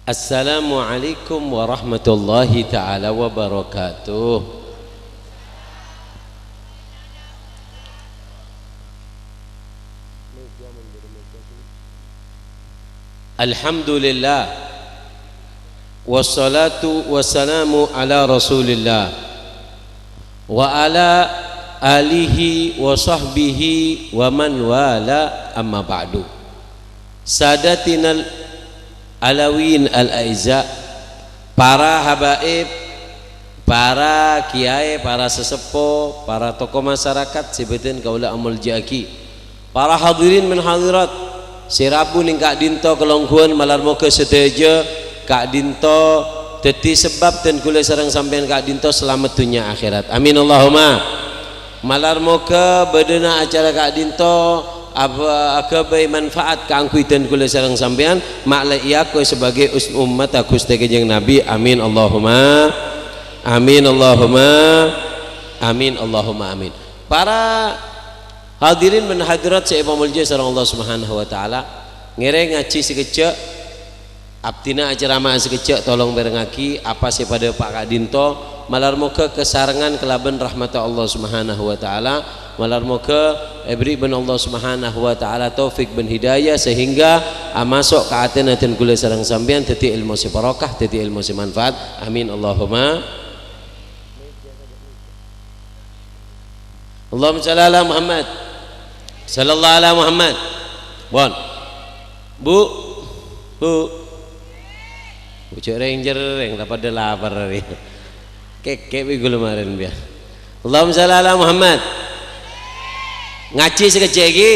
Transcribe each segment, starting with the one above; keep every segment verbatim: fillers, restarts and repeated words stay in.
Assalamualaikum warahmatullahi taala wabarakatuh. Alhamdulillah. Wassalatu wassalamu ala Rasulillah wa ala alihi wa sahbihi wa man wala, amma ba'du. Sadatinal alawin al-a'izza, para habaib, para kiyaè, para saseppo, para toko masarakat sè bhâdhân kaulâ amoljâ'aghi, para hadirin bân hadirat sè rabu neng ka'dinto kalongghuwân, malar moghâ sadhâjâ ka'dinto dhâddhi sabâb dân kaulâ sareng sampèyan ka'dinto salamet dhunnya akhèrat. Amin, Allahumma. Malar moghâ bâdâna acara ka'dinto ab-, aghâbây manfaat kaangghuy dân kaulâ sareng sampèyan, ma' la èakoy sabâgâi us-, ummatta Ghustè Kanjeng Nabi. Amin, Allahumma. Amin, Allahumma. Amin, Allahumma, amin. Para hadirin bân hadirat sè èpamoljâ sareng Allah Subhanahu wa Ta'ala, ngèrèng ngajhi sakejjhâ', abdhina acerama'a sakejjhâ', tolong pèrengngaghi apa sè èpadâpa' ka'dinto, malar moghâ kasarengngan kalabân rahmatta Allah Subhanahu wa Ta'ala, malar moghâ èberri' bân Allah Subhanahu wa Ta'ala taufik bân hidayah sehingga amaso' ka atèna dân kaulâ sareng sampèyan dhâddhi èlmo sè barokah, dhâddhi èlmo sè manfaat. Amin, Allahumma. Allahumma shalli ala Muhammad. Sallallahu ala Muhammad. Pon. Bu. Bu. Bu, jhâ' rèng-jhârrèng, la padâ lapar arè. Kèkkè' bi' ghulâ marèn, biya. Allahumma shalli ala Muhammad. Ngajhi sakejjhâ' ghi.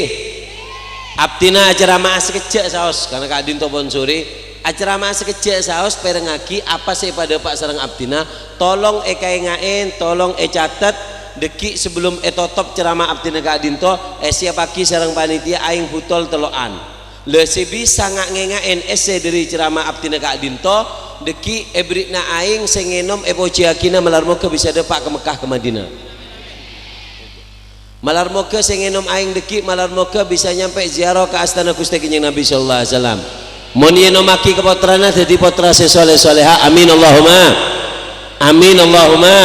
Abdhina acerama'a sakejjhâ' saos, karna ka'dinto pon sore. Acerama'a sakejjhâ' saos, pèrengngaghi apa sè èpadâpa' sareng abdhina. Tolong èkaènga'è, tolong ècatet, dhâggi' sabellum ètotop cerama abdhina ka'dinto, èsiyappaghi sareng panitia aèng butol tello'an. La sè bisa nga-, ngènga'è essè dhâri cerama abdhina ka'dinto, dhâggi' èberri'na aèng sè ngènom èpojiyâghina malar moghâ bisa dâpa' ka Mekkah ka Madinah. Malar moghâ sè ngènom aèng dhâggi', malar moghâ bisa nyampè ziarah ka astana Ghustè Kanjeng Nabi sallallahu alaihi wasallam. Mon ènomagghi ka pottrana dhâddhi pottra sè soleh soleha. Amin Allahumma. Amin Allahumma.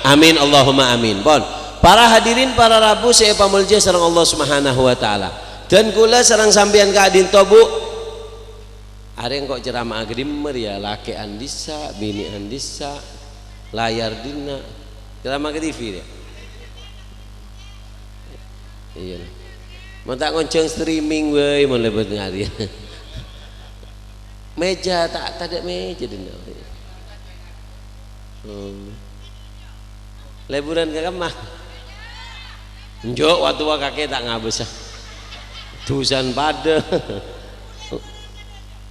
Amin Allahumma amin. Pon. Para hadirin, para rabu sè èpamoljâ sareng Allah Subhanahu wa Ta'ala. Dân kaulâ sareng sampèyan ka'dinto, Bu. Arè engko' cerama'a ghâdimmer, ya, lakè'an dissa', binè'an dissa', layar dinna'. Cerama'a ka T V, ya? Iyâ. Mon ta' ngonjhâng streaming bhâi, mon lebet ngarè. Meja, ta', tadâ' meja dinna'. Hmm. Leburan ka kamma? Enjâ', wa-towa kakè ta' ngabâsa. Dusan padâ.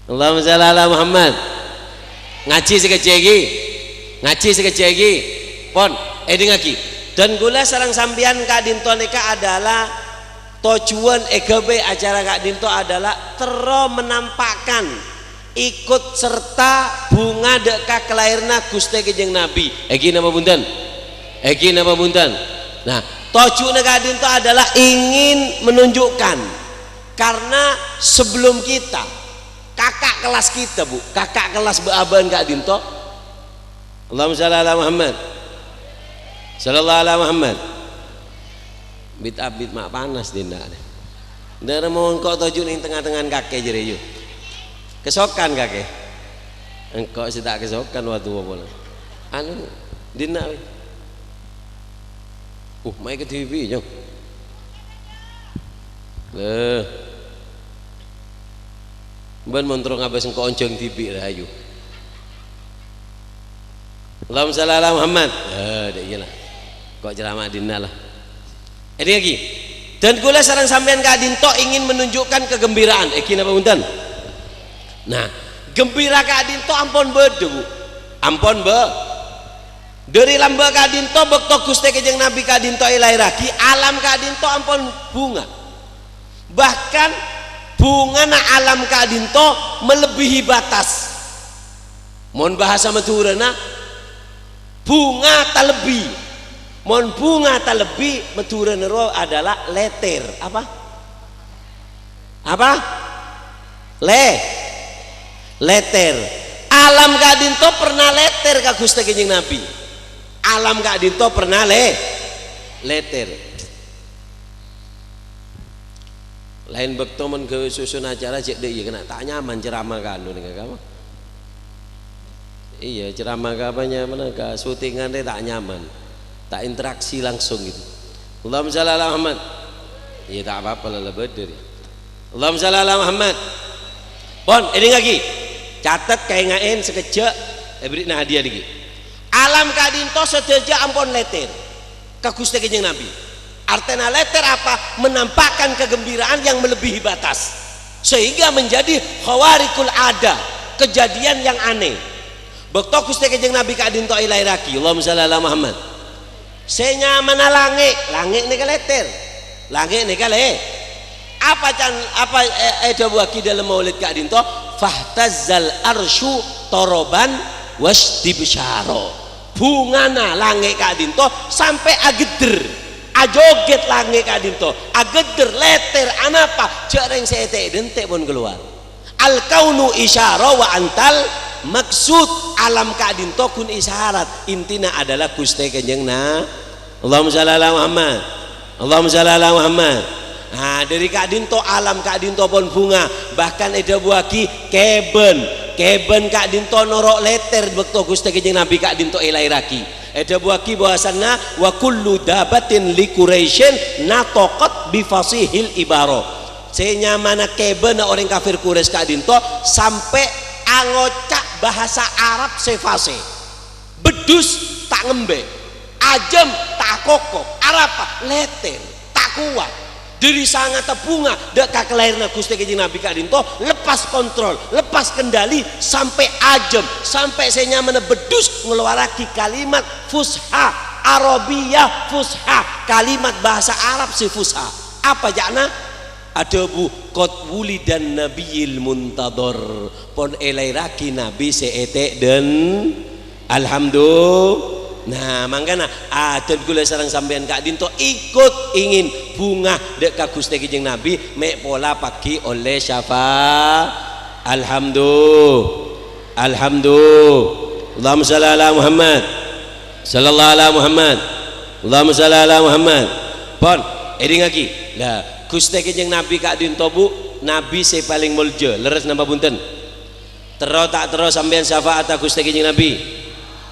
Allahumma shalli ala Muhammad. Ngajhi sakejjhâ' ghi. Ngajhi sakejjhâ' ghi. Pon, èdingngaghi. Dân kaulâ sareng sampèyan ka'dinto nèka adalah, tojjhuwân èghâbây acara ka'dinto adalah terro menampakkan ikut serta bhunga dâ' ka kalaèranna Ghustè Kanjeng Nabi. Èghi napa bhunten? Èghi napa bhunten? Nah, tojjhuwânna ka'dinto adalah ingin menunjukkan, karena sebelum kita, kakak kelas kita, Bu, kakak kelas bâ'-abâ'ân ka'dinto, Allahumma shalli ala Muhammad. Sallallahu ala Muhammad. Bit-abit ma' panas dinna'. Dârâ mon engko' tojjhu' neng tengnga-tengngaan kakè jârèya. Kasokan kakè. Engko' sè ta' kasokan, wa-towa polè. Anu, dinna', wè. Uh, maè kadhibi', Jong. Lè. Bân mon terro ngabâs engko' onjhâng dhibi', rahayu. Allahumma shalli ala Muhammad. Eh, dâ' iyâ la. Engko' cerama dinna' la. Èdingngaghi. Dân kaulâ sareng sampèyan ka'dinto ingin menunjukkan kegembiraan. Èghi napa bhunten? Nah, gembira ka'dinto ampon bâdâ, Bu. Ampon bâ-, Dâri lambâ' ka'dinto, bâkto Ghustè Kanjeng Nabi ka'dinto èlaèrraghi, alam ka'dinto ampon bhunga. Bahkan, bhungana alam ka'dinto melebihi batas. Mon bahasa Madhurâna, bhunga talebbi. Mon bhunga talebbi, Madhurâna rowa adalah lètèr. Apa? Apa? Lè-, lètèr. Alam ka'dhinto' pernah lètèr ka Ghustè Kanjeng Nabi. Alam ka'dhinto' pernah lè-, lètèr. Laèn bâkto mon ghâbây susun acara cè' dâ' iyâ kèna ta' nyaman ceramah ka anu nèka, apa? Iyâ, ceramah ka apa nyamana, ka syutingan rè ta' nyaman. Ta' interaksi langsung gitu. Allahumma shalli ala Muhammad. Iyâ, ta' apa-apa, la, la bâdâ rè. Allahumma shalli ala Muhammad. Pon, èdingngaghi. Catet, kaènga'è, sakejjhâ', èbherri'na hadiah nèka. Alam ka'dhinto' sadhâjâ ampon lètèr ka Ghustè Kanjeng Nabi. Artèna lètèr apa? Menampakkan kegembiraan yang melebihi batas. Sehingga menjadi khawarikul ada, kejadian yang aneh. Bâkto Ghustè Kanjeng Nabi ka'dhinto' èlaèrraghi, Allahumma shalli ala Muhammad. Sè nyamana langngè', langngè' nèka lètèr. Langngè' nèka lè-, apa can-, apa è-, èdhâbuwaghi dâlem maulid ka'dhinto'? "Fahtazzal arsyu toroban wastibsyaro." Bhungana langngè' ka'dhinto' sampè' aghedder. Ajoghet langngè' ka'dhinto', aghedder, lètèr, anapa? Jhâ' rèng sè ètè'-dântè' pon kalowar. Al-kaunu isyarah wa antal maksud. Alam ka'dhinto' ghun isyarat. Intina adalah Ghustè Kanjeng Na-, Allahumma shalli ala Muhammad. Allahumma shalli ala Muhammad. Nah, dâri ka'dhinto' alam ka'dhinto' pon bhunga. Bahkan èdhâbuwaghi kèbân. Kèbân ka'dhinto' noro' lètèr bâkto Ghustè Kanjeng Nabi ka'dhinto' èlaèrraghi. Èdhâbuwaghi bahwasanna, "Wa kullu dabbatin li Quraisyin nataqat bi fasihil ibaro." Sè nyamana kèbânna orèng kafir Quraisy ka'dhinto' sampè' angoca' bahasa Arab sè fasih. Beddhus ta' ngembè, ajâm ta' akokok, arapa? Lètèr, ta' kowat. Dâri sangatta bhunga dâ' ka kalahèranna Ghustè Kanjeng Nabi ka'dhinto' leppas kontrol, leppas kendali, sampè' ajâm, sampè' sè nyamana beddhus ngalowarraghi kalimat fusha, Arabiyah fusha, kalimat bahasa Arab sè fusha. Apa ca'na? Adhâbu, "Qad wulidan nabiyyil muntadhar." Pon èlaèrraghi Nabi sè ètè' dân-, Alhamdulillah. Nah, mangkana, adân kaulâ sareng sampèyan ka'dhinto' ikut ingin bhunga dâ' ka Ghustè Kanjeng Nabi, mè' pola paghi' ollè syafa-, Alhamdulillah. Alhamdulillah. Allahumma shalli ala Muhammad. Shallallahu ala Muhammad. Allahumma shalli ala Muhammad. Pon, èdingngaghi. Lah, Ghustè Kanjeng Nabi ka'dhinto', Bu, Nabi sè palèng molja. Lerres napa bhunten? Terro ta' terro sampèyan syafa'atta Ghustè Kanjeng Nabi?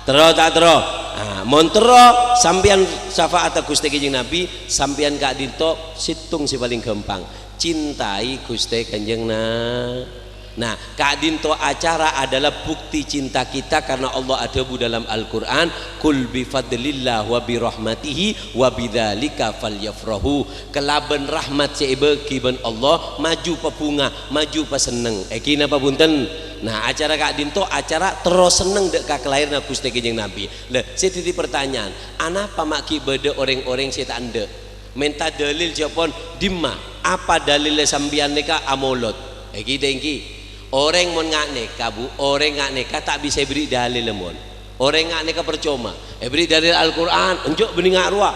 Terro ta' terro? Ah, mon terro sampèyan syafa'atta Ghustè Kanjeng Nabi, sampèyan ka'dhinto' sèttong sè palèng ghâmpang. Cintai Ghustè Kanjeng Na-, Nah, ka'dhinto' acara adalah bukti cinta kita karena Allah adhâbu dalam Al-Qur'an, "Qul bi fadlillah wa bi rahmatihi wa bidzalika falyafrahu." Kalabân rahmat sè èbâghi bân Allah, maju pabhunga, maju pasenneng. Ènggi napa bhunten? Nah, acara ka'dhinto' acara terro senneng dâ' ka kalahèranna Ghustè Kanjeng Nabi. Lah, sè dhâddhi pertanyaan, anapa ma' ghi' bâdâ orèng-orèng sè ta' endâ'? Mènta dalil jhâ' pon, "Dimma? Apa dalilla sampèyan nèka amolod?" Ènggi ta' ènggi? Orèng mon nga' nèka, Bu, orèng nga' nèka ta' bisa èberri' dalil, mon. Orèng nga' nèka parcoma. Èberri' dalil Al-Qur'an, enjâ' bânnè nga' rowa.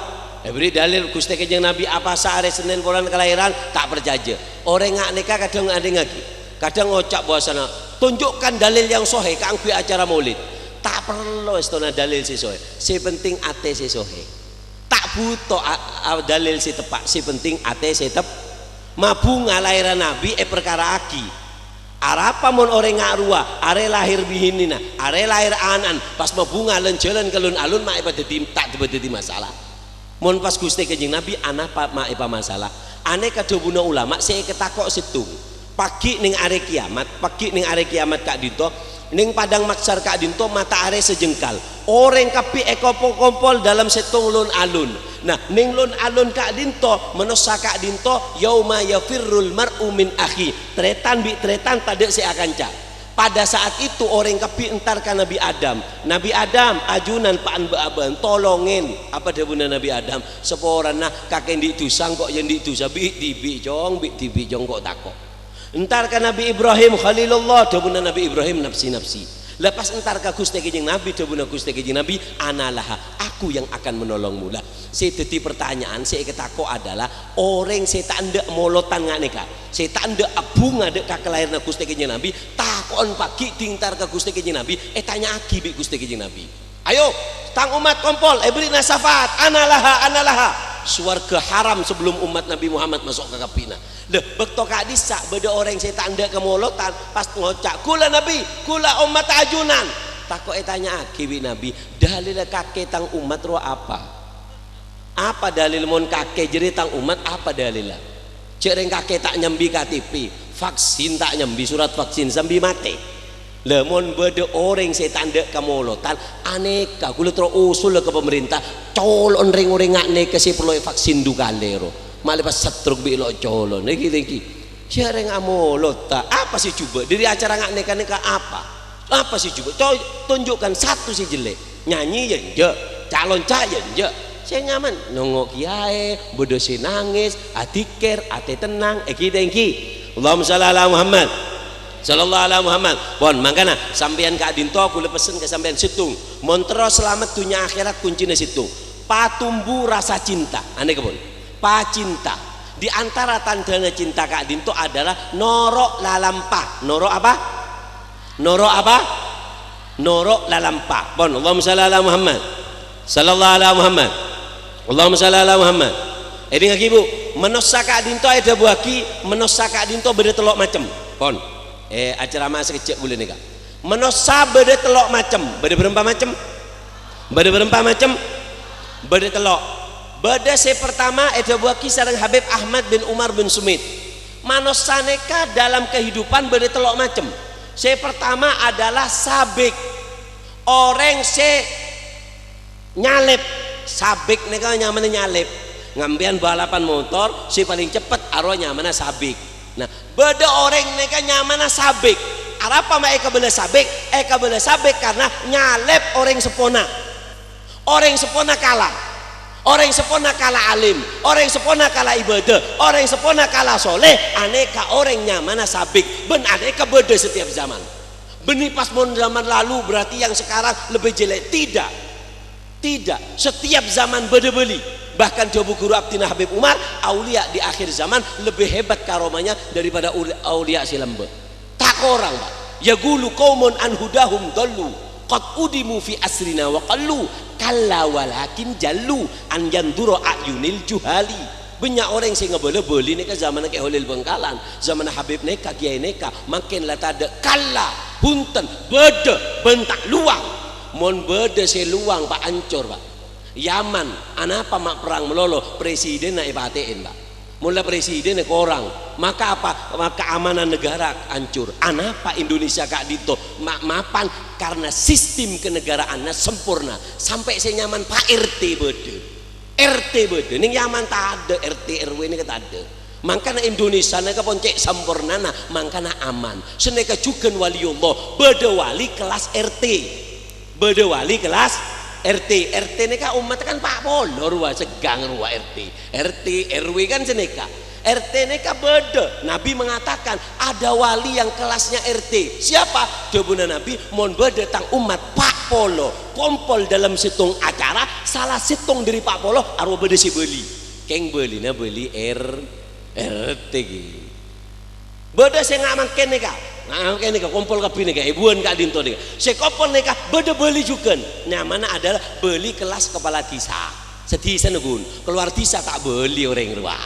Èberri' dalil Ghustè Kanjeng Nabi apowasa arè Sennèn polana kalahèran, ta' parcajâ. Orèng nga' nèka kadhâng adhingngaghi. Kadhâng ngoca' bhâsana, "Tunjukkan dalil yang sahih kaangghuy acara maulid." Ta' parlo èstona dalil sè sahih. Sè penting atè sè sahih. Ta' bhuto a-, a-, dalil sè teppa', sè penting atè sè tep-, mabhunga lahèrra Nabi èparkara'aghi. Arapa mon orèng nga' rowa, arè lahèr bihinèna, arè lahèr ana'na, pas mabhunga lan-jhâlan ka lon-alon ma' èpadhâddhi, ta' èpadhâddhi masalah. Mon pas Ghustè Kanjeng Nabi, anapa ma' èpamasala? Anèka dhâbuna ulama sè èkatako' sèttong. Paggi' neng arè kiyamat, paggi' neng arè kiyamat ka'dhinto', neng padang mahsyar ka'dhinto' mata arè sajengkal. Orèng kabbhi èkompol-kompol dâlem sèttong lon-alon. Nah, neng lon-alon ka'dhinto', manossa ka'dhinto', "Yauma yafirrul mar'u min akhi." Tarètan bi' tarètan tadâ' sè akanca. Pada saat itu orèng kabbhi entar ka Nabi Adam. "Nabi Adam, ajunan pa'an bâ'-abâ'ân, tolongin." Apa dhâbuna Nabi Adam? "Saporana kakè andi' dhusa, engko' ya andi' dhusa, bi' dhibi', Cong, bi' dhibi', Cong, engko' tako'." Entar ka Nabi Ibrahim Khalilullah, dhâbuna Nabi Ibrahim, "Nafsi, nafsi." Lah pas entar ka Ghustè Kanjeng Nabi, dhâbuna Ghustè Kanjeng Nabi, "Ana laha, Aku yang akan menolongmu. Lah, sè dhâddhi pertanyaan sè èkatako' adalah orèng sè ta' endâ' molodhân nga' nèka, sè ta' endâ' abhunga dâ' ka kalahèranna Ghustè Kanjeng Nabi, tako'en paghi' dhingtar ka Ghustè Kanjeng Nabi, ètanya'aghi bi' Ghustè Kanjeng Nabi. "Ayo, tang ommat kompol, èberri'na syafaat, ana laha, ana laha." Sowarghâ haram sebelum ommat Nabi Muhammad maso' ka kabbhina. Lah, bâkto ka'dissa' bâdâ orèng sè ta' endâ' kamolodhân, pas ngoca', "Ghulâ Nabi, ghulâ ommatta ajunan." Tako' ètanya'aghi bi' Nabi, "Dalilla kakè tang ommat rowa apa? Apa dalil mon kakè jârèya tang ommat, apa dalilla? Jâ' rèng kakè ta' nyambi K T P, vaksin ta' nyambi, surat vaksin, sambi matè." Lah, mon bâdâ orèng sè ta' endâ' kamolodhân, anèka, ghulâ terro usul ka pamarènta, colo'en rèng-orèng nga' nèka sè parlo èvaksin du kalè, ro. Malè pas stroke bi' lo' colo'. Nèki, nèki. Sè rèng amolodhâ, apa sè jhubâ'? Dâri acara nga' nèka-nèka apa? Apa sè jhubâ'? Co-, tunjukkan satu sè jellè'. Nyanyi ya enjâ', ca'-lonca' ya enjâ'. Sè nyaman, nongo' kèyaè, bâdâ sè nangès, adzikir, atè tennang, èngghi ta' èngghi? Allahumma shalli ala Muhammad. Sallallahu ala Muhammad. Pon, mangkana sampèyan ka'dinto, ghulâ pessen ka sampèyan sèttong. Mon terro salamet dhunnya akhèrat, koncina sèttong. Patombu rasa cinta. Anèka, pon. Pacinta. Di antara tandhâna cinta ka'dinto adalah noro' lalampa. Noro' apa? Noro' apa? Noro' lalampa. Pon, Allahumma shalli ala Muhammad. Sallallahu ala Muhammad. Allahumma shalli ala Muhammad. Èdingngaghi, Bu. Manossa ka'dinto èdhâbuwaghi, manossa ka'dinto bâdâ tello' macem. Pon. Eh, acerama sakejjhâ' ghulâ nèka. Manossa bâdâ tello' macem. Bâdâ bârâmpa macem? Bâdâ bârâmpa macem? Bâdâ tello'. Bâdâ sè partama èdhâbuwaghi sareng Habib Ahmad bin Umar bin Sumit. Manossa nèka dalam kehidupan bâdâ tello' macem. Sè partama adalah sabik. Orèng sè nyalèp. Sabik nèka nyamana nyalèp. Ngampèyan balapan motor, sè palèng ceppet arowa nyamana sabik. Nah, bâdâ orèng nèka nyamana sabik. Arapa ma' èkabâlâ sabik? Èkabâlâ sabik karna nyalèp orèng seppona. Orèng seppona kala. Orèng seppona kala alim. Orèng seppona kala ibadah. Orèng seppona kala soleh. Anèka orèng nyamana sabik. Bân anèka bâdâ setiap zaman. Bânnè pas mon zaman lalu, berarti yang sekarang lebih jelek. Tidak. Tidak. Setiap zaman bâdâ bâli. Bahkan dhâbu ghuru abdhina Habib Umar, aulia di akhir zaman lebih hebat karomahnya daripada uli-, aulia sè lambâ'. Ta' korang, Pak. "Yaqulu qaumun an hudahum dhallu, qad udimu fi asrina wa qallu, kalla walakin jallu an yandhura a'yunil juhali." Bânnya' orèng sè ngabâlâ bâli nèka zamanna Kè Holil Bhângkalan, zamanna Habib nèka, kèyaè nèka, mangkèn la tadâ'. Kalla, bhunten, bâdâ, bân ta' lowang. Mon bâdâ sè lowang, Pak, ancor, Pak. Yaman, anapa ma' perrang malolo, presidenna èpatè'è, Pak. Mon la presidenna korang, maka apa? Maka keamanan negara ancor. Anapa Indonesia ka'dinto ma'-mapan? Karena sistem kenegaraanna sempurna. Sampè' sè nyaman Pak R T bâdâ. R T bâdâ. Nèng Yaman tadâ' R T R W nèka tadâ'. Mangkana Indonesia nèka pon cè' sampornana, mangkana aman. Sanèka jhughân waliullah, bâdâ wali kelas R T. Bâdâ wali kelas R T. R T nèka ommat kan pa' polo rowa, sèghâng rowa R T. R T, R W kan sanèka. R T nèka bâdâ. Nabi mengatakan, "Ada wali yang kelasnya R T." Siapa? Dhâbuna Nabi, "Mon bâdâ tang ommat pa' polo kompol dalam sèttong acara, salah sèttong dâri pa' polo arowa bâdâ sè bâli." Kèng bâlina bâli R-, R T ghi. Bâdâ sè nga' mangkèn nèka, nga' mangkèn nèka, kompol kabbhi nèka, èbuwân ka'dinto nèka. Sè kompol nèka bâdâ bâli jhughân. Nyamana adalah bâli kelas kepala desa. Sadhisana, ghun, kalowar desa ta' bâli orèng rowa.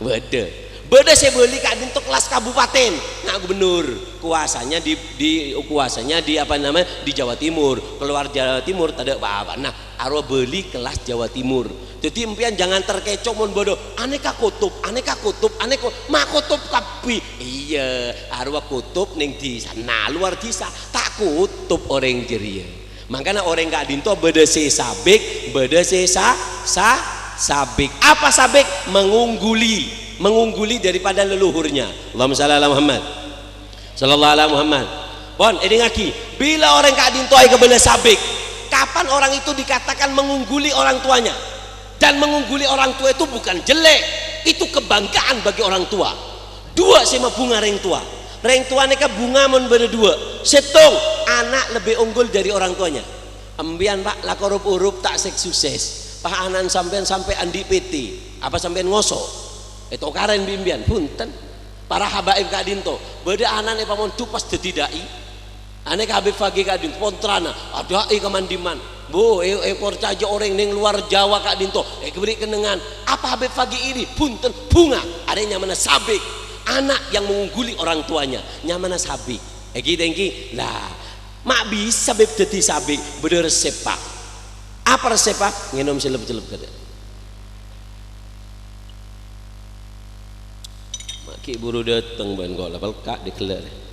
Bâdâ. Bâdâ sè bâli ka'dinto kelas kabupaten. Nga' gubernur. Kuasanya di, di, kuasanya di, apa namanya, di Jawa Timur. Kalowar Jawa Timur tadâ' pa-apa. Nah, arowa bâli kelas Jawa Timur. Dhâddhi, empèyan jangan terkecoh mon bâdâ aneka kutub, aneka kutub, aneka ma' kutub kabbhi. Iyâ, arowa kutub nèng dhisana, lowar dhisa, ta' kutub orèng jârèya. Mangkana orèng ka'dinto bâdâ sè sabik, bâdâ sè sa-, sa-, sabik. Apa sabik? Mengungguli, mengungguli daripada leluhurnya. Allahumma shalli ala Muhammad. Sallallahu ala Muhammad. Pon, èdingngaghi, bilâ orèng ka'dinto èkabâlâ sabik, kapan orang itu dikatakan mengungguli orang tuanya? Dan mengungguli orang tua itu bukan jelek, itu kebanggaan bagi orang tua. Duwâ' sè mabhunga rèng towa. Rèng towa nèka bhunga mon bâdâ duwâ'. Sèttong, anak lebih unggul dari orang tuanya. Empiyan, Pak, la korup-urup ta' sek-, sukses. Pas ana'na sampeyan sampè' andi' P T, apa sampeyan ngoso'? Ètokarè bi' empiyan? Bhunten. Para habaib ka'dinto, bâdâ ana'na èpamondhuk pas dhâddhi da'i. Anèka Habib Faqih ka'dinto, pottrana, da'i ka man-dimman. Bu, è-, èparcajâ orèng neng lowar Jawa ka'dinto, èkabherri' kennengngan. Apa Habib Faqih iri? Bhunten, bhunga. Arèya nyamana Sabiq. Anak yang mengungguli orang tuanya, nyamana Sabiq. Èngghi, tèngghi. Lah, ma' bisa, Bib, dhâddhi Sabiq? Bâdâ reseppa. Apa reseppa? Ngènom cellep-cellep kadâ'. Ma' ghi' buru dâteng bân kaulâ, pelka' dhi' ghellâ'.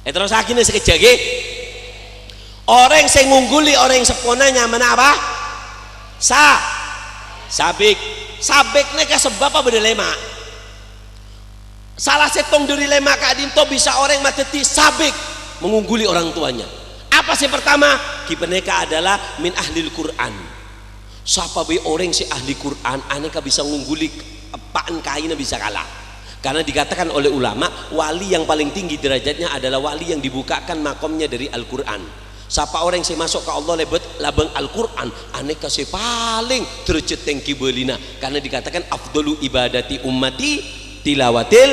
Èterrossaghina sakejjhâ', ghi. Orèng sè ngungguli orèng seppona nyamana apa? Sa-, Sabiq. Sabiq nèka sabâbbhâ bâdâ lèma'. Sala sèttong dhâri lèma' ka'dinto bisa orèng madhâddhi Sabiq, mengungguli orang tuanya. Apa sè partama? Ghi panèka adalah min ahlil Qur'an. Sapa bhâi orèng sè ahli Qur'an, anèka bisa ngungguli eppa'en kaèna bisa kala. Karena dikatakan oleh ulama, wali yang paling tinggi derajatnya adalah wali yang dibukakan makomnya dari Al-Qur'an. Sapa orèng sè maso' ka Allah lèbât labâng Al-Qur'an, anèka sè palèng dârâjhât tèngghi bâlina. Karena dikatakan, "Afdalu ibadati ummati tilawatil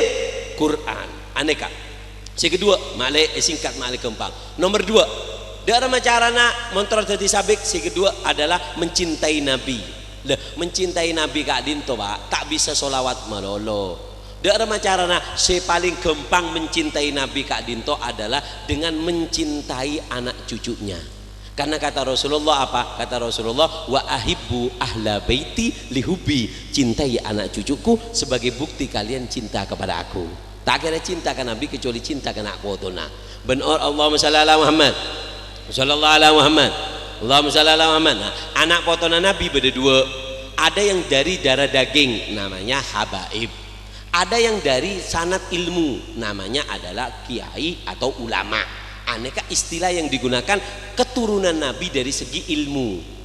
Qur'an." Anèka. Sè kedua, ma'lè èsingkat, ma'lè ghâmpang. Nomor dua, dâ' remma carana mon terro dhâddhi Sabiq? Sè kedua adalah mencintai Nabi. Lah, mencintai Nabi ka'dinto, Pak, ta' bisa sholawat malolo. Dâ' remma carana? Sè palèng ghâmpang mencintai Nabi ka'dinto adalah dengan mencintai anak cucunya. Karena kata Rasulullah apa? Kata Rasulullah, "Wa ahibbu ahla baiti lihubbi." Cintai anak cucuku sebagai bukti kalian cinta kepada aku. Ta' kèra cinta ka Nabi kecuali cinta ka na' potona. Bân or-, Allahumma shalli ala Muhammad. Sallallahu ala Muhammad. Allahumma shalli ala Muhammad. Nah, anak potona Nabi bâdâ dua. Ada yang dari darah daging, namanya habaib. Ada yang dari sanad ilmu, namanya adalah kiai atau ulama. Anèka istilah yang digunakan keturunan Nabi dari segi ilmu.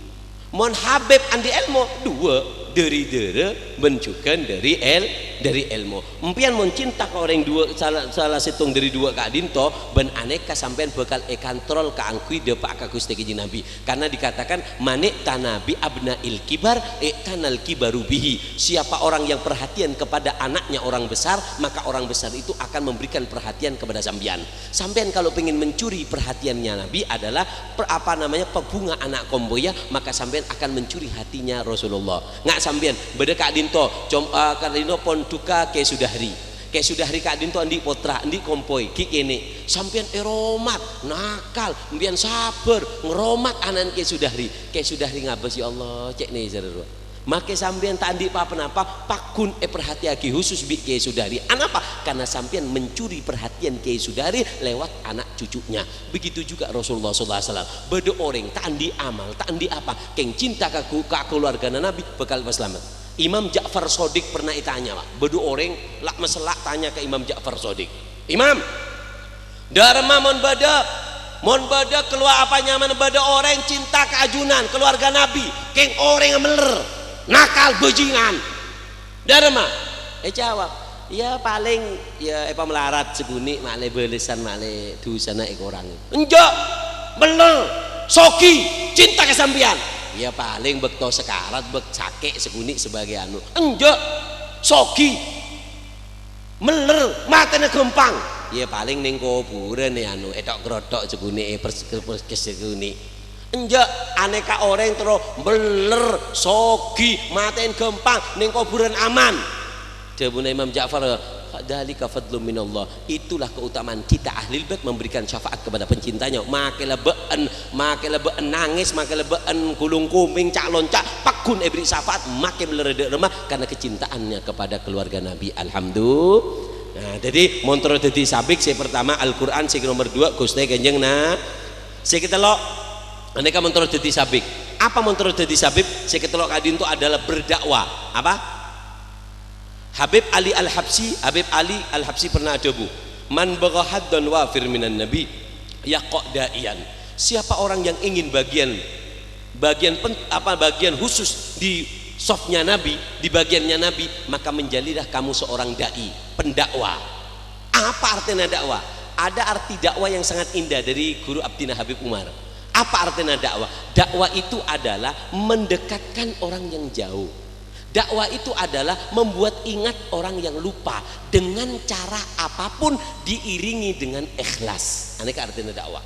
Mon Habib andi' èlmo, dua, dhâri dârâ bân jhughân dhâri èl-, dhâri èlmo. Empèyan mon cinta ka orèng dua, sala, sala sèttong dhâri dua ka'dinto, bân anèka sampèyan bhâkal èkontrol kaangghuy dâpa' ka Ghustè Kanjeng Nabi. Karena dikatakan, "Man i'tana bi abna'il kibar, i'tanal kibaru bihi." Siapa orang yang perhatian kepada anaknya orang besar, maka orang besar itu akan memberikan perhatian kepada sampeyan. Sampèyan kalau pengen mencuri perhatiannya Nabi adalah per-, apa namanya, pabhunga ana' kompoyya, maka sampèyan akan mencuri hatinya Rasulullah. Nga' sampèyan, bâdâ ka'dinto, com-, eh, ka'dinto pon duka Kè Sudahri. Kè Sudahri ka'dinto andi' pottra, andi' kompoy, ghi' kènè'. Sampèyan èromat, nakal, empèyan sabbhâr, ngromat ana'na Kè Sudahri. Kè Sudahri ngabâs, "Ya Allah, cè' nèsèr rowa." Makè sampèyan ta' andi' pa-ponapa, pagghun èparhatèyaghi husus bi' Kè Sudahri. Anapa? Karena sampèyan mencuri perhatian Kè Sudahri lewat anak cucunya. Begitu juga Rasulullah sallallahu alaihi wasallam. Bâdâ orèng ta' andi' amal, ta' andi' apa, kèng cinta ka gu-, ka kaluwargana Nabi, bhâkal pas salamet. Imam Ja'far Shadiq pernah ètanya, Pak. Bâdâ orèng la' masella' tanya ka Imam Ja'far Shadiq, "Imam, dâ' remma mon bâdâ, mon bâdâ kalowar apa nyamana bâdâ orèng cinta ka ajunan, kaluwarga Nabi, kèng orèngnga mèller, nakal, bajingan. Dâ' remma?" Èjâwâb, "Iyâ, palèng, iyâ, èpamalarat sakonè', ma'lè bâlessan, ma'lè dhusana èkorangè." "Enjâ', mèller, sogi, cinta ka sampèyan." "Iyâ, palèng bâkto sakarat, bâk-, sakè' sakonè' sabâgâi anu." "Enjâ', sogi." Mèller, matèna ghâmpang. Iyâ, palèng neng kobhurân, è, anu, èthok-krotthok sakonè', è, pers-, pers-, sakonè'. Enjâ', anèka orèng terro mèller, sogi, matèna ghâmpang, neng kobhurân aman. Dhâbuna Imam Ja'far, "Dzalika fadlun minallah." Itulah keutamaan kita Ahlul Bait memberikan syafaat kepada pencintanya. Makè la bâ'en, makè la bâ'en nangès, makè la bâ'en ghulung-ghumèng, ca'-lonca', pagghun èberri' syafaat, makè mèller dâ' remma karena kecintaannya kepada keluarga Nabi. Alhamdulillah. Nah, jadi mon terro dhâddhi Sabiq, sè pertama Al-Qur'an, sè nomor dua Ghustè Kanjeng Na-, sè katello', anèka mon terro dhâddhi Sabiq. Apa mon terro dhâddhi Sabiq? Sè katello' ka'dinto adalah berdakwah. Apa? Habib Ali Al-Habsyi, Habib Ali Al-Habsyi pernah adhâbu, "Man bagha haddan wafir minan nabi, yaqqa da'iyan." Siapa orang yang ingin bagian, bagian pen-, apa, bagian khusus di safnya Nabi, di bagiannya Nabi, maka menjadilah kamu seorang dai, pendakwah. Apa artinya dakwah? Ada arti dakwah yang sangat indah dari guru abdhina Habib Umar. Apa artinya dakwah? Dakwah itu adalah mendekatkan orang yang jauh. Dakwah itu adalah membuat ingat orang yang lupa dengan cara apapun diiringi dengan ikhlas. Anèka artinya dakwah.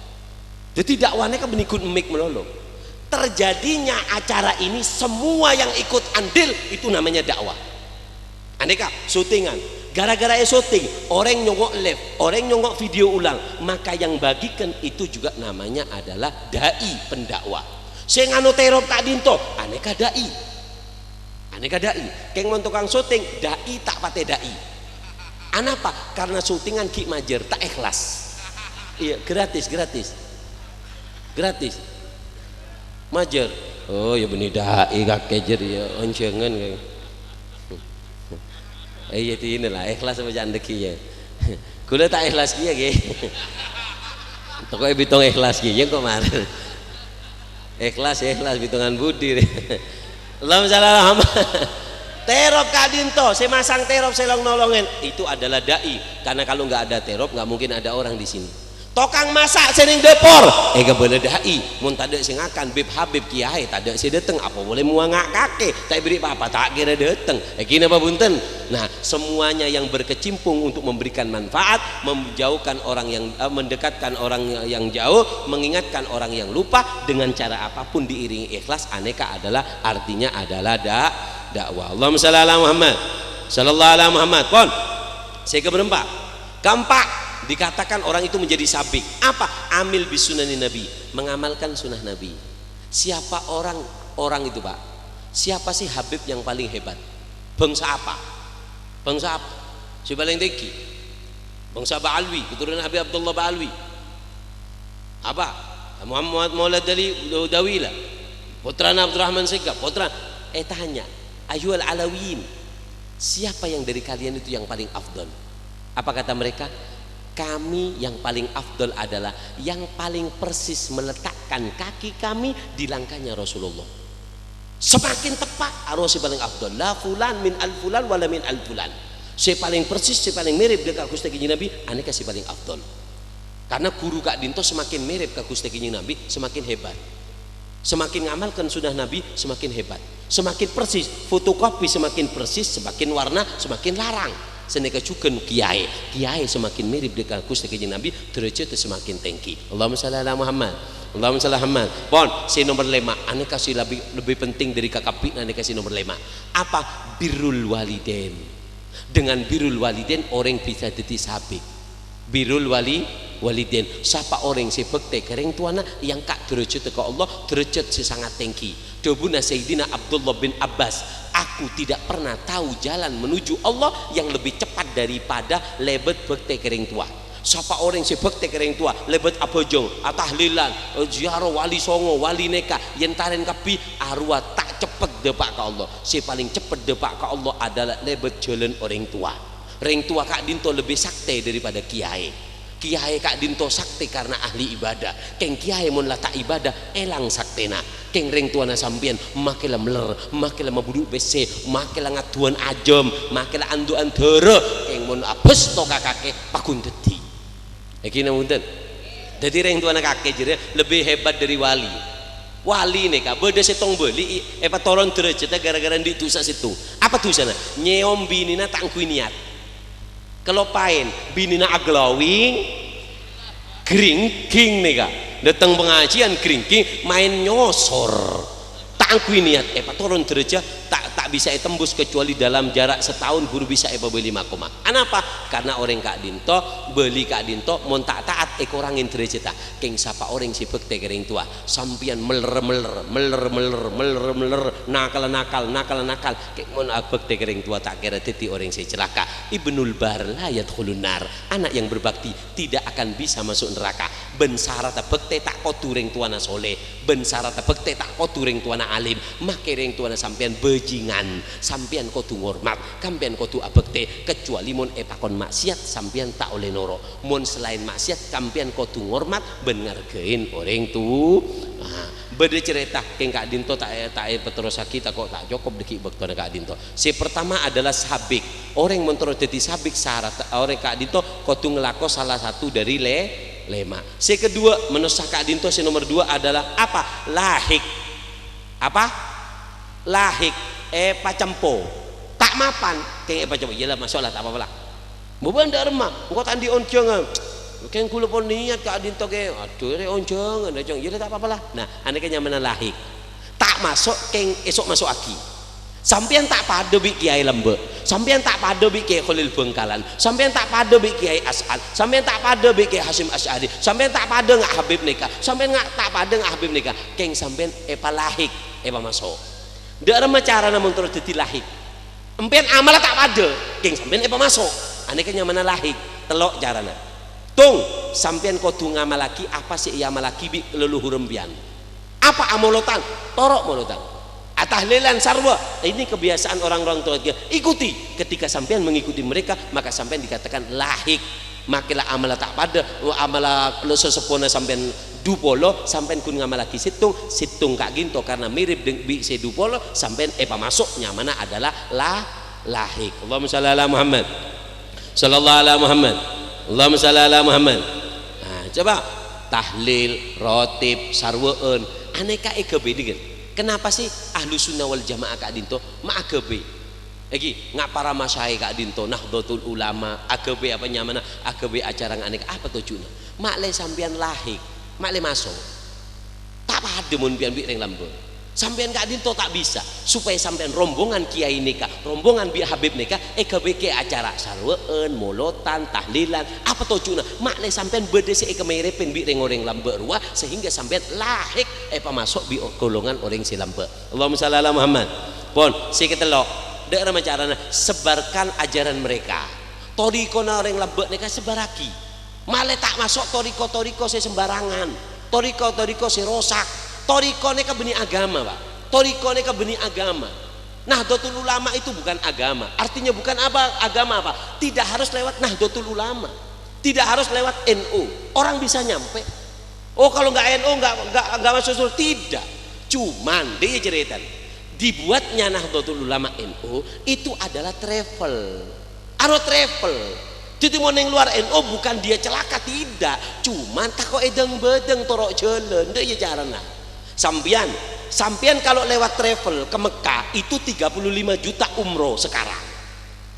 Jadi dakwahnya kan bânnè ghun emmik malolo. Terjadinya acara ini, semua yang ikut andil, itu namanya dakwah. Anèka, syutingan. Gara-gara èsyuting, orèng nyongngo' live, orèng nyongngo' video ulang, maka yang bagikan itu juga namanya adalah dai, pendakwah. Sè nganu terop ka'dinto, anèka dai. Anèka dai. Kèng mon tokang syuting, dai ta' patè dai. Anapa? Karena syutingan ghi' majâr, ta' ikhlas. Iyâ, gratis, gratis. Gratis. Majâr. Oh, iyâ bânnè dai kakè jârèya, onjhângan kakè. Eh, iyâ, dinah la, ikhlas apa ca'na kèya? Kaulâ ta' ikhlas kèya, ghi. Toko'è bitong ikhlas kèya, kok marèn. Ikhlas, ikhlas, bitongan budi. Allahumma shalli ala Muhammad. Terop ka'dinto, sè masang terop, sè long-nolongèn, itu adalah dai. Karena kalau nggak ada terop, nggak mungkin ada orang di sini. Tokang masa' sè neng dâpor, èkabâlâ dai. Mon tadâ' sè ngakan, bib-habib kèyaè tadâ' sè dâteng, apa polè mowa nga' kakè, ta' èberri' pa-apa, ta' kèra dâteng. Èghi napa bhunten? Nah, semuanya yang berkecimpung untuk memberikan manfaat, menjauhkan orang yang, eh, mendekatkan orang yang jauh, mengingatkan orang yang lupa, dengan cara apapun diiringi ikhlas, anèka adalah, artinya adalah da-, dakwah. Allahumma shalli ala Muhammad. Shallallahu ala Muhammad. Pon. Sè kaberempa'. Keempat, dikatakan orang itu menjadi sabik. Apa? Amil bisunanin Nabi, mengamalkan sunnah Nabi. Siapa orang, orang itu, Pak? Siapa sih Habib yang paling hebat? Bangsa apa? Bangsa apa? Sè palèng tèngghi. Bangsa Ba'alwi, keturunan Habib Abdullah Ba'alwi. Apa? Muhammad Maulad Dali Dawila. Putrana Abdurrahman Segaf, putra. Eh, tanya, "Ayyuhal Alawiyin, siapa yang dari kalian itu yang paling afdal?" Apa kata mereka? "Kami yang paling afdal adalah yang paling persis meletakkan kaki kami di langkahnya Rasulullah." Semakin tepa', arowa sè palèng afdal. La fulan min al fulan wala min al fulan. Sè palèng persis, sè palèng mirip dâ' ka Ghustè Kanjeng Nabi, anèka sè palèng afdal. Karena guru ka'dinto semakin mirip ka Ghustè Kanjeng Nabi, semakin hebat. Semakin ngamalkan sunnah Nabi, semakin hebat. Semakin persis, fotokopi semakin persis, semakin warna, semakin larang. Sanèka jhughân kèyaè. Kèyaè semakin mirip dâ' ka Ghustè Kanjeng Nabi, dârâjhâddhâ semakin tèngghi. Allahumma shalli ala Muhammad. Allahumma shalli ala Muhammad. Pon, sè nomer lèma'. Anèka sè lebbi, lebbi penting dâri kakabbhi, anèka sè nomer lèma'. Apa? Birrul walidain. Dengan birrul walidain, orèng bisa dhâddhi sabik. Birrul wali, walidain. Sapa orèng sè bhâktè ka rèng towana, èangka' dârâjhâddhâ ka Allah, dârâjhât sè sangat tèngghi. Dhâbuna Sayyidina Abdullah bin Abbas, "Aku tidak pernah tahu jalan menuju Allah yang lebih cepat daripada lèbât bhâktè ka rèng towa." Sapa orèng sè bhâktè ka rèng towa, lèbât abhâjâng, atahlilan, ziarah wali songo, wali nèka, yèn tarèn kabbhi, arowa ta' ceppet dâpa' ka Allah. Sè palèng ceppet dâpa' ka Allah adalah lèbât jhâlân orèng towa. Rèng towa ka'dinto lebbi saktè daripada kèyaè. Kèyaè ka'dinto saktè karna ahli ibadah. Kèng kèyaè mon la ta' ibadah, èlang saktèna. Kèng rèng towana sampèyan, makè la mèller, makè la mabudhu' pèssè, makè la ngaddhuwân ajâm, makè la andu'ân dârâ. Kèng mon abâsto ka kakè, paghun dhâddhi. Èghi napa bhunten? Dhâddhi rèng towana kakè jârèya lebbi hebat dâri wali. Wali nèka bâdâ sèttong bâli èpatoron dârâjhâddhâ ghârâ-ghârâ andi' dhusa sèttong. Apa dhusana? Nyèyom binèna ta' ngangghuy niyat. Kaloppaèn, binèna aglowing, gringging nèka. Dâteng pangajiyân gringging, maèn nyosor. Ta' ngangghuy niyat, èpatoron dârâjhâ, ta', ta' bisa ètembus kecuali dalam jarak setahun buru bisa èpabâli ma-koma. Anapa? Karna orèng ka'dinto, bâli ka'dinto, mon ta' ta'at èkorangè dârâjhâddhâ. Kèng sapa orèng sè bhâktè ka rèng towa? Sampèyan mèller-mèller, mèller-mèller, mèller-mèller, nakal-nakal, nakal-nakal. Kèng mon abhâktè ka rèng towa ta' kèra dhâddhi orèng sè calaka. Ibnul bar la yadkhulun nar. Anak yang berbakti tidak akan bisa masuk neraka. Bân saratna bhâktè ta' kodhu rèng towana soleh. Bân saratna bhâktè ta' kodhu rèng towana alim. Makè rèng towana sampèyan bajingan. Sampèyan kodhu ngormat. Sampèyan kodhu abhâktè. Kecuali mon èpakon maksiat, sampèyan ta' ollè noro'. Mon salaèn maksiat, sampèyan kodhu ngormat bân ngargain orèng tu-, ah, bâdâ carèta, kèng ka'dinto ta', ta' èpaterrossaghi, tako' ta' cokop dhâggi' bâktona ka'dinto. Sè pertama adalah sabik. Orèng mon terro dhâddhi sabik, sarat orèng ka'dinto kodhu ngalako salah satu dâri lè-, Lèma'. Sè kedua, manossa ka'dinto sè nomer dua adalah apa? Lahik. Apa? Lahik. Èpacempo. Ta' mapan, kèng èpacempo. Iyâ la, maso' la, ta' apa-apa la. Bâbâ endâ' remma, engko' ta' andi' onjhângan. Kèng ghulâ pon niat ka'dinto kèng. Adhu, rè onjhângan, rè, Cong. Iyâ la, ta' apa-apa la. Nah, anèka nyamana lahik. Ta' maso' kèng èso' maso'aghi. Sampèyan ta' padâ bi' Kèyaè Lambâ', sampèyan ta' padâ bi' Kèyaè Kholil Bhângkalan, sampèyan ta' padâ bi' Kèyaè As'ad, sampèyan ta' padâ bi' Kèyaè Hasyim Asy'ari, sampèyan ta' padâ nga' Habib nèka, sampèyan nga-, ta' padâ nga' Habib nèka, kèng sampèyan èpalahik, èpamaso'. Dâ' remma carana mon terro dhâddhi lahik? Empèyan amalla ta' padâ, kèng sampèyan èpamaso'. Anèka nyamana lahik. Tello' carana. Tong, sampèyan kodhu ngamallaghi apa sè èamallaghi bi' leluhur empèyan. Apa amolotan? Toro' molotan. Atahlilan sarwa. Ini kebiasaan orang-orang tua kita. Ikuti. Ketika sampèyan mengikuti mereka, maka sampèyan dikatakan lahik. Make la amalla ta' padâ, amalla lo seseppona sampèyan du polo, sampèyan ghun ngamallaghi sèttong, sèttong ka'dinto karena mirip deng-, bi' sè du polo, sampèyan èpamaso' nyamana adalah la-, lahik. Allahumma shalli ala Muhammad. Sallallahu ala Muhammad. Allahumma shalli ala Muhammad. Nah, coba tahlil, rotib, sarwa'an. Anèka èghâbây dingin. Kenapa sih Ahlussunnah wal Jamaah ka'dinto ma' aghâbây? Èghi, nga' para masyayikh ka'dinto, Nahdlatul Ulama, aghâbây apa nyamana? Aghâbây acara nga' anèka. Apa tojjhuna? Ma' lè sampèyan lahik, ma' lè maso'. Ta' padâ mon empèyan bi' rèng Lambâ'. Sampèyan ka'dinto ta' bisa, sopajâ sampèyan rombongan kèyaè nèka, rombongan bi' Habib nèka, èghâbây kèyaè acara sarwa'an, molotan, tahlilan. Apa tojjhuna? Ma' lè sampèyan bâdâ sè èkamiripin bi' rèng-orèng Lambâ' rowa, sehingga sampèyan lahik èpamaso' bi' o-, golongan orèng sè Lambâ'. Allahumma shalli ala Muhammad. Pon, sè katello', dâ' remma carana, sebarkan ajaran mereka. Thariqana orèng Lambâ' nèka sebbhârraghi. Ma' lè ta' maso' thariqa-thariqa sè sembarangan, thariqa-thariqa sè rosak. Thariqa nèka bânnè agama, Pak. Thariqa nèka bânnè agama. Nahdlatul Ulama itu bukan agama. Artinya bukan apa? Agama apa? Tidak harus lewat Nahdlatul Ulama. Tidak harus lewat N U. Orang bisa nyampe. Oh, kalau nggak N U, nggak, nggak, nggak masuk surga. Tidak. Cuman, dia cerita, dibuatnya Nahdlatul Ulama N U itu adalah travel. Aro travel. Dhâddhi, mon neng luar N U bukan dia celaka, tidak. Cuman tako' èdâng-bâdâng toro' jhâlân. Dâ' iyâ carana. Sampèyan, sampèyan kalau lewat travel ke Mekah, itu tiga puluh lima juta umroh sekarang.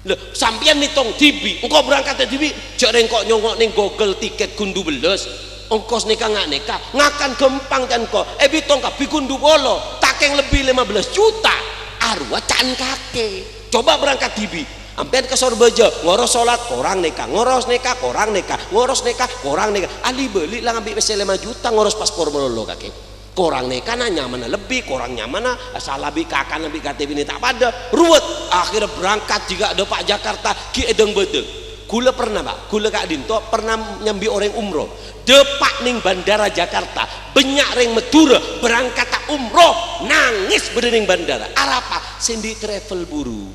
Lho, sampèyan mètong dhibi', engko' berangkat dhibi', jhâ' rèng ko' nyongngo' neng Google tiket ghun du bellâs. Ongkos nèka nga' nèka, ngakan ghâmpang can ko', èbitong kabbhi ghun du polo, takèng lebbi lèma bellâs juta. Arowa can kakè. Coba berangkat dhibi'. Ampèyan ka Sorbhâjâ, ngoros solat, korang nèka, ngoros nèka, korang nèka, ngoros nèka, korang nèka. Ali-bâli la ngambi' pèssè lèma juta, ngoros paspor malolo kakè. Korang nèka na nyamana lebbi, korang nyamana sala bi' kakana bi' K T P-na ta' padâ. Ruwet. Akhirnya berangkat jhâ' dâpa' Jakarta, ghi' èdâng-bâdâng. Ghulâ pernah, Pak, ghulâ ka'dinto pernah nyambi orèng umroh. Dâpa' neng bandara Jakarta, bânnya' rèng Madhurâ berangkat umroh, nangès bâdâ neng bandara. Arapa? Sè andi' travel buru.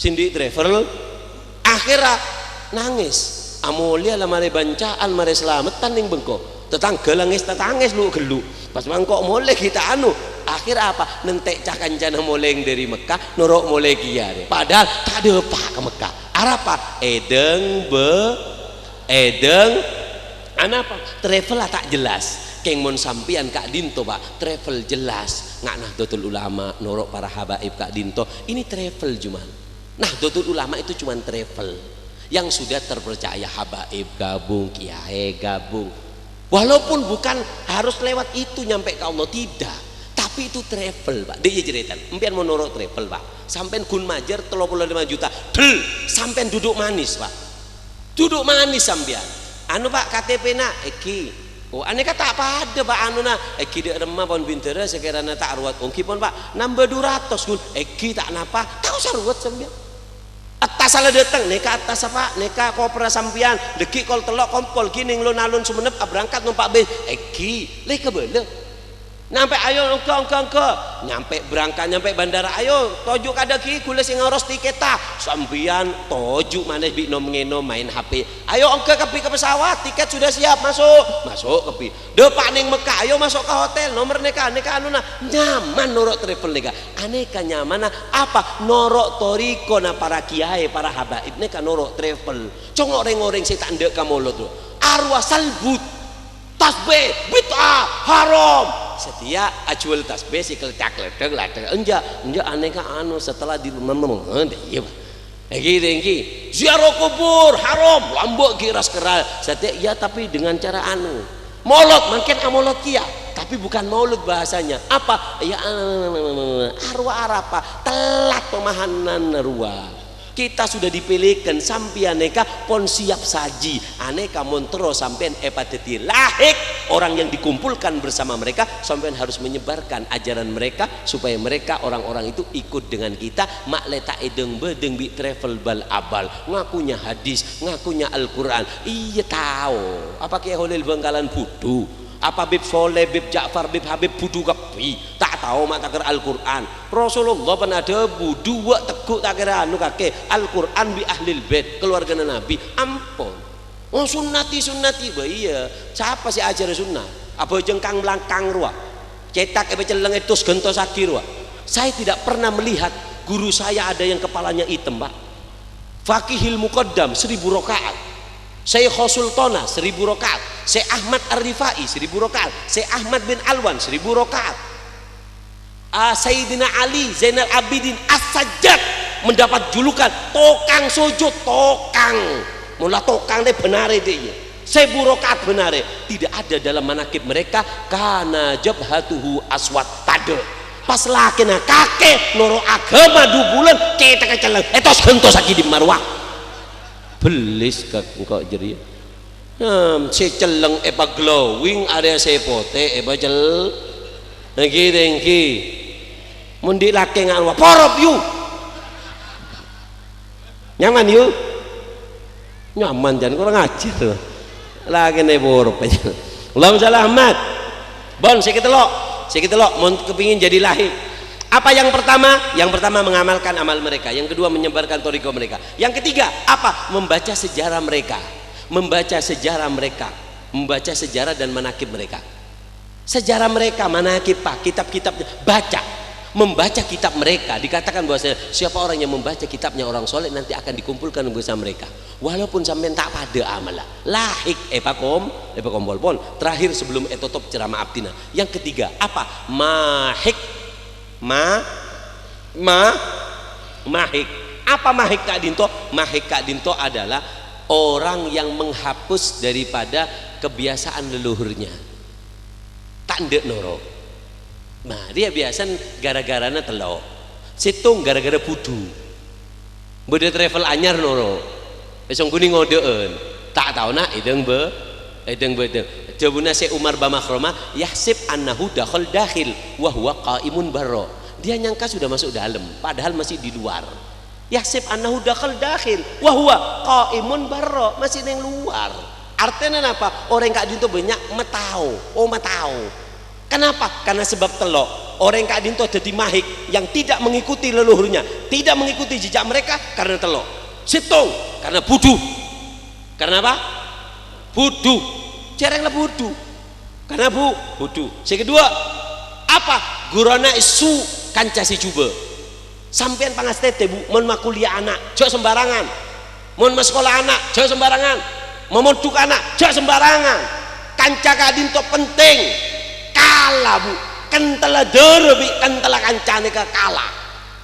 Sè andi' travel, akhèrra nangès. Amolèya la marè bânca'an, marè salameddhân neng bengko. Tatangghâ la ngès-tatangès lu'-ghellu'. Pas mangko' molè ghi' ta' anu. Akhèrra apa? Nantè' ca-kancana molèng dâri Mekkah, noro' molè kèya rè. Padahal ta' dâpa' ka Mekkah. Arapa? Èdâng bâ-, èdâng, anapa? Travel la ta' jelas. Kèng mon sampèyan ka'dinto, Pak, travel jelas. Nga' Nahdlatul Ulama, noro' para habaib ka'dinto. Ini travel cuman. Nahdlatul Ulama itu cuman travel. Yang sudah terpercaya habaib gabung, kiai gabung. Walaupun bukan harus lewat itu nyampe ke Allah, tidak. Tapi itu travel, Pak. Dâ' iyâ carètana. Empèyan mon noro' travel, Pak. Sampèyan ghun majâr tello polo lèma juta. Dhel, sampèyan duduk manis, Pak. Duduk manis sampèyan. Anu, Pak, K T P-na, èghi. Oh, anèka ta' padâ, Pak, anuna. Èghi dâ' remma pon bindhârâ, sakèrana ta' ruwet ongghi pon, Pak. Nambâ du ratos, ghun. Èghi ta' napa. Ta' osa ruwet sampèyan. Attassa la dâteng, nèka attassa, Pak, nèka koperra sampèyan. Dâgghi' kol tello' kompol, ghi' neng lon-alon Sumenep aberangkat nompa' bis. Èghi, la èkabâlâ. Nyampe, ayo, ongghâ, ongghâ, ongghâ. Nyampe berangkat, nyampe bandara, ayo, toju' ka dâgghi', ghulâ sè ngoros tiketta. Sampèyan toju' manès bi' nom-ngènom, maèn H P. Ayo, ongghâ kabbhi ka pesawat, tiket sudah siap, masuk. Masuk kabbhi. Dâpa' neng Mekkah, ayo masuk ka hotel, nomer nèka, nèka anuna. Nyaman noro' travel nèka. Anèka nyamana apa? Noro' thariqana para kiai, para habaib nèka noro' travel. Congo' rèng-orèng sè ta' endâ' ka molod, lo. Arwah salbut. Tasbih bid'ah, haram. Satèya ajhuwâl tasbih sè klecak-klecek, ladhek. Enjâ', enjâ' anèka anu setelah di, iyâ, Pak. Èngghi, èngghi. Ziarah kubur, haram. Lambâ' ghi' ras-kerras. Satèya, iyâ, tapi dengan cara anu. Molod, mangkèn amolod kèya. Tapi bukan maulud bahasanya. Apa? Ya, arwah arapa? Telat pemahaman rowa. Kita sudah dipèlèkan, sampèyan nèka pon siap sajhi. Anèka mon terro sampèyan èpadhâddhi lahik orang yang dikumpulkan bersama mereka, sampèyan harus menyebarkan ajaran mereka supaya mereka, orang-orang itu, ikut dengan kita, ma' lè ta' èdhâng-bâdhâng bi' travel bal-abal, ngakunya hadis, ngakunya Al-Qur'an. Iyâ, tao. Apa Kè Holil Bangkalan budhu? Apa Bib Soleh, Bib Ja'far, Bib Habib budhu kabbhi? Ta' tao ma' takèr Al-Qur'an. Rasulullah pernah adhâbu, "Duwâ' tegghu' ta' kèra anu kakè, Al-Qur'an bi' Ahlil Bait, keluargana Nabi." Ampon. Oh, sunnati, sunnati. Bâh, iyâ. Sapa sè ajhârâ sunnah? Abhâjâng kang-mlangkang rowa. Cètak èpacelleng ètos ghântossaghi rowa. Saya tidak pernah melihat guru saya ada yang kepalanya hitam, Pak. Fakihil Muqaddam seribu rakaat. Syekh Sultana seribu rakaat. Syekh Ahmad Ar-Rifai seribu rakaat. Syekh Ahmad bin Alwan seribu rakaat. Ah, Sayyidina Ali Zainal Abidin As-Sajjad mendapat julukan tokang sujud, tokang. Mula tokang nè bhender dâ' iyâ. Seribu rakaat bhender. Tidak ada dalam manaqib mereka, kana jabhatuhu aswad, tadâ'. Pas lakèna kakè noro' aghâma du bulân, cètakka celleng, ètos-ghântossaghi dimma rowa. Bellis ka engko' jârèya. Nah, sè celleng èpaglowing, arèya sè potè èpacel-, èngghi, èngghi. Mon dhi' lakè ngalowa, "Porop, yu!" Nyaman, yu? Nyaman, jhân kurang ajhâr. Lakèna èporop. Allahumma shalli Ahmad. Bon, sè katello'. Sè katello', mon kepingin jadi lahik. Apa yang pertama? Yang pertama, mengamalkan amal mereka. Yang kedua, menyebarkan thariqah mereka. Yang ketiga, apa? Membaca sejarah mereka. Membaca sejarah mereka. Membaca sejarah dan manaqib mereka. Sejarah mereka, manaqib, Pak, kitab-kitabnya, baca. Membaca kitab mereka, dikatakan bahwasanya siapa orang yang membaca kitabnya orang soleh nanti akan dikumpulkan bersama mereka. Walaupun sampèyan ta' padâ amalla. Lahik èpakom-, èpakompol pon. Terakhir sebelum ètotop ceramah abdhina. Yang ketiga, apa? Mahik. Ma-, ma-, mahik. Apa mahik ka'dinto? Mahik ka'dinto adalah orang yang menghapus daripada kebiasaan leluhurnya. Ta' endâ' noro'. Nah, dia biasa gara-garana tello'. Sèttong gara-gara budhu. Bâdâ travel anyar noro'. È Songguning ngodâ'ân. Ta' taona èdhâng bâ-, èdhâng bâdhâng. Dhâbuna Syekh Umar Bamakhromah, "Yahsib annahu dakhal dakhil, wa huwa qaimun barra." Dia nyangka sudah masuk dalam, padahal masih di luar. "Yahsib annahu dakhal dakhil, wa huwa qaimun barra." Masih neng luar. Artèna napa? Orèng ka'dinto bânnya' matao. Oh, matao. Kenapa? Karena sebab tello'. Orèng ka'dinto dhâddhi mahik yang tidak mengikuti leluhurnya, tidak mengikuti jejak mereka karena tello'. Sèttong, karena budhu. Karena apa? Budhu. Jhârâng la budhu. Karena bu-, budhu. Sè kedua, apa? Ghurana èsu, kanca sè jhubâ'. Sampèyan pangastètè, Bu, mon makuliah ana', jhâ' sembarangan. Mon maskola ana', jhâ' sembarangan. Mamondhuk ana', jhâ' sembarangan. Kanca ka'dinto penting. Kala, Bu. Kentella dârâ bi' kentella kanca nèka kala.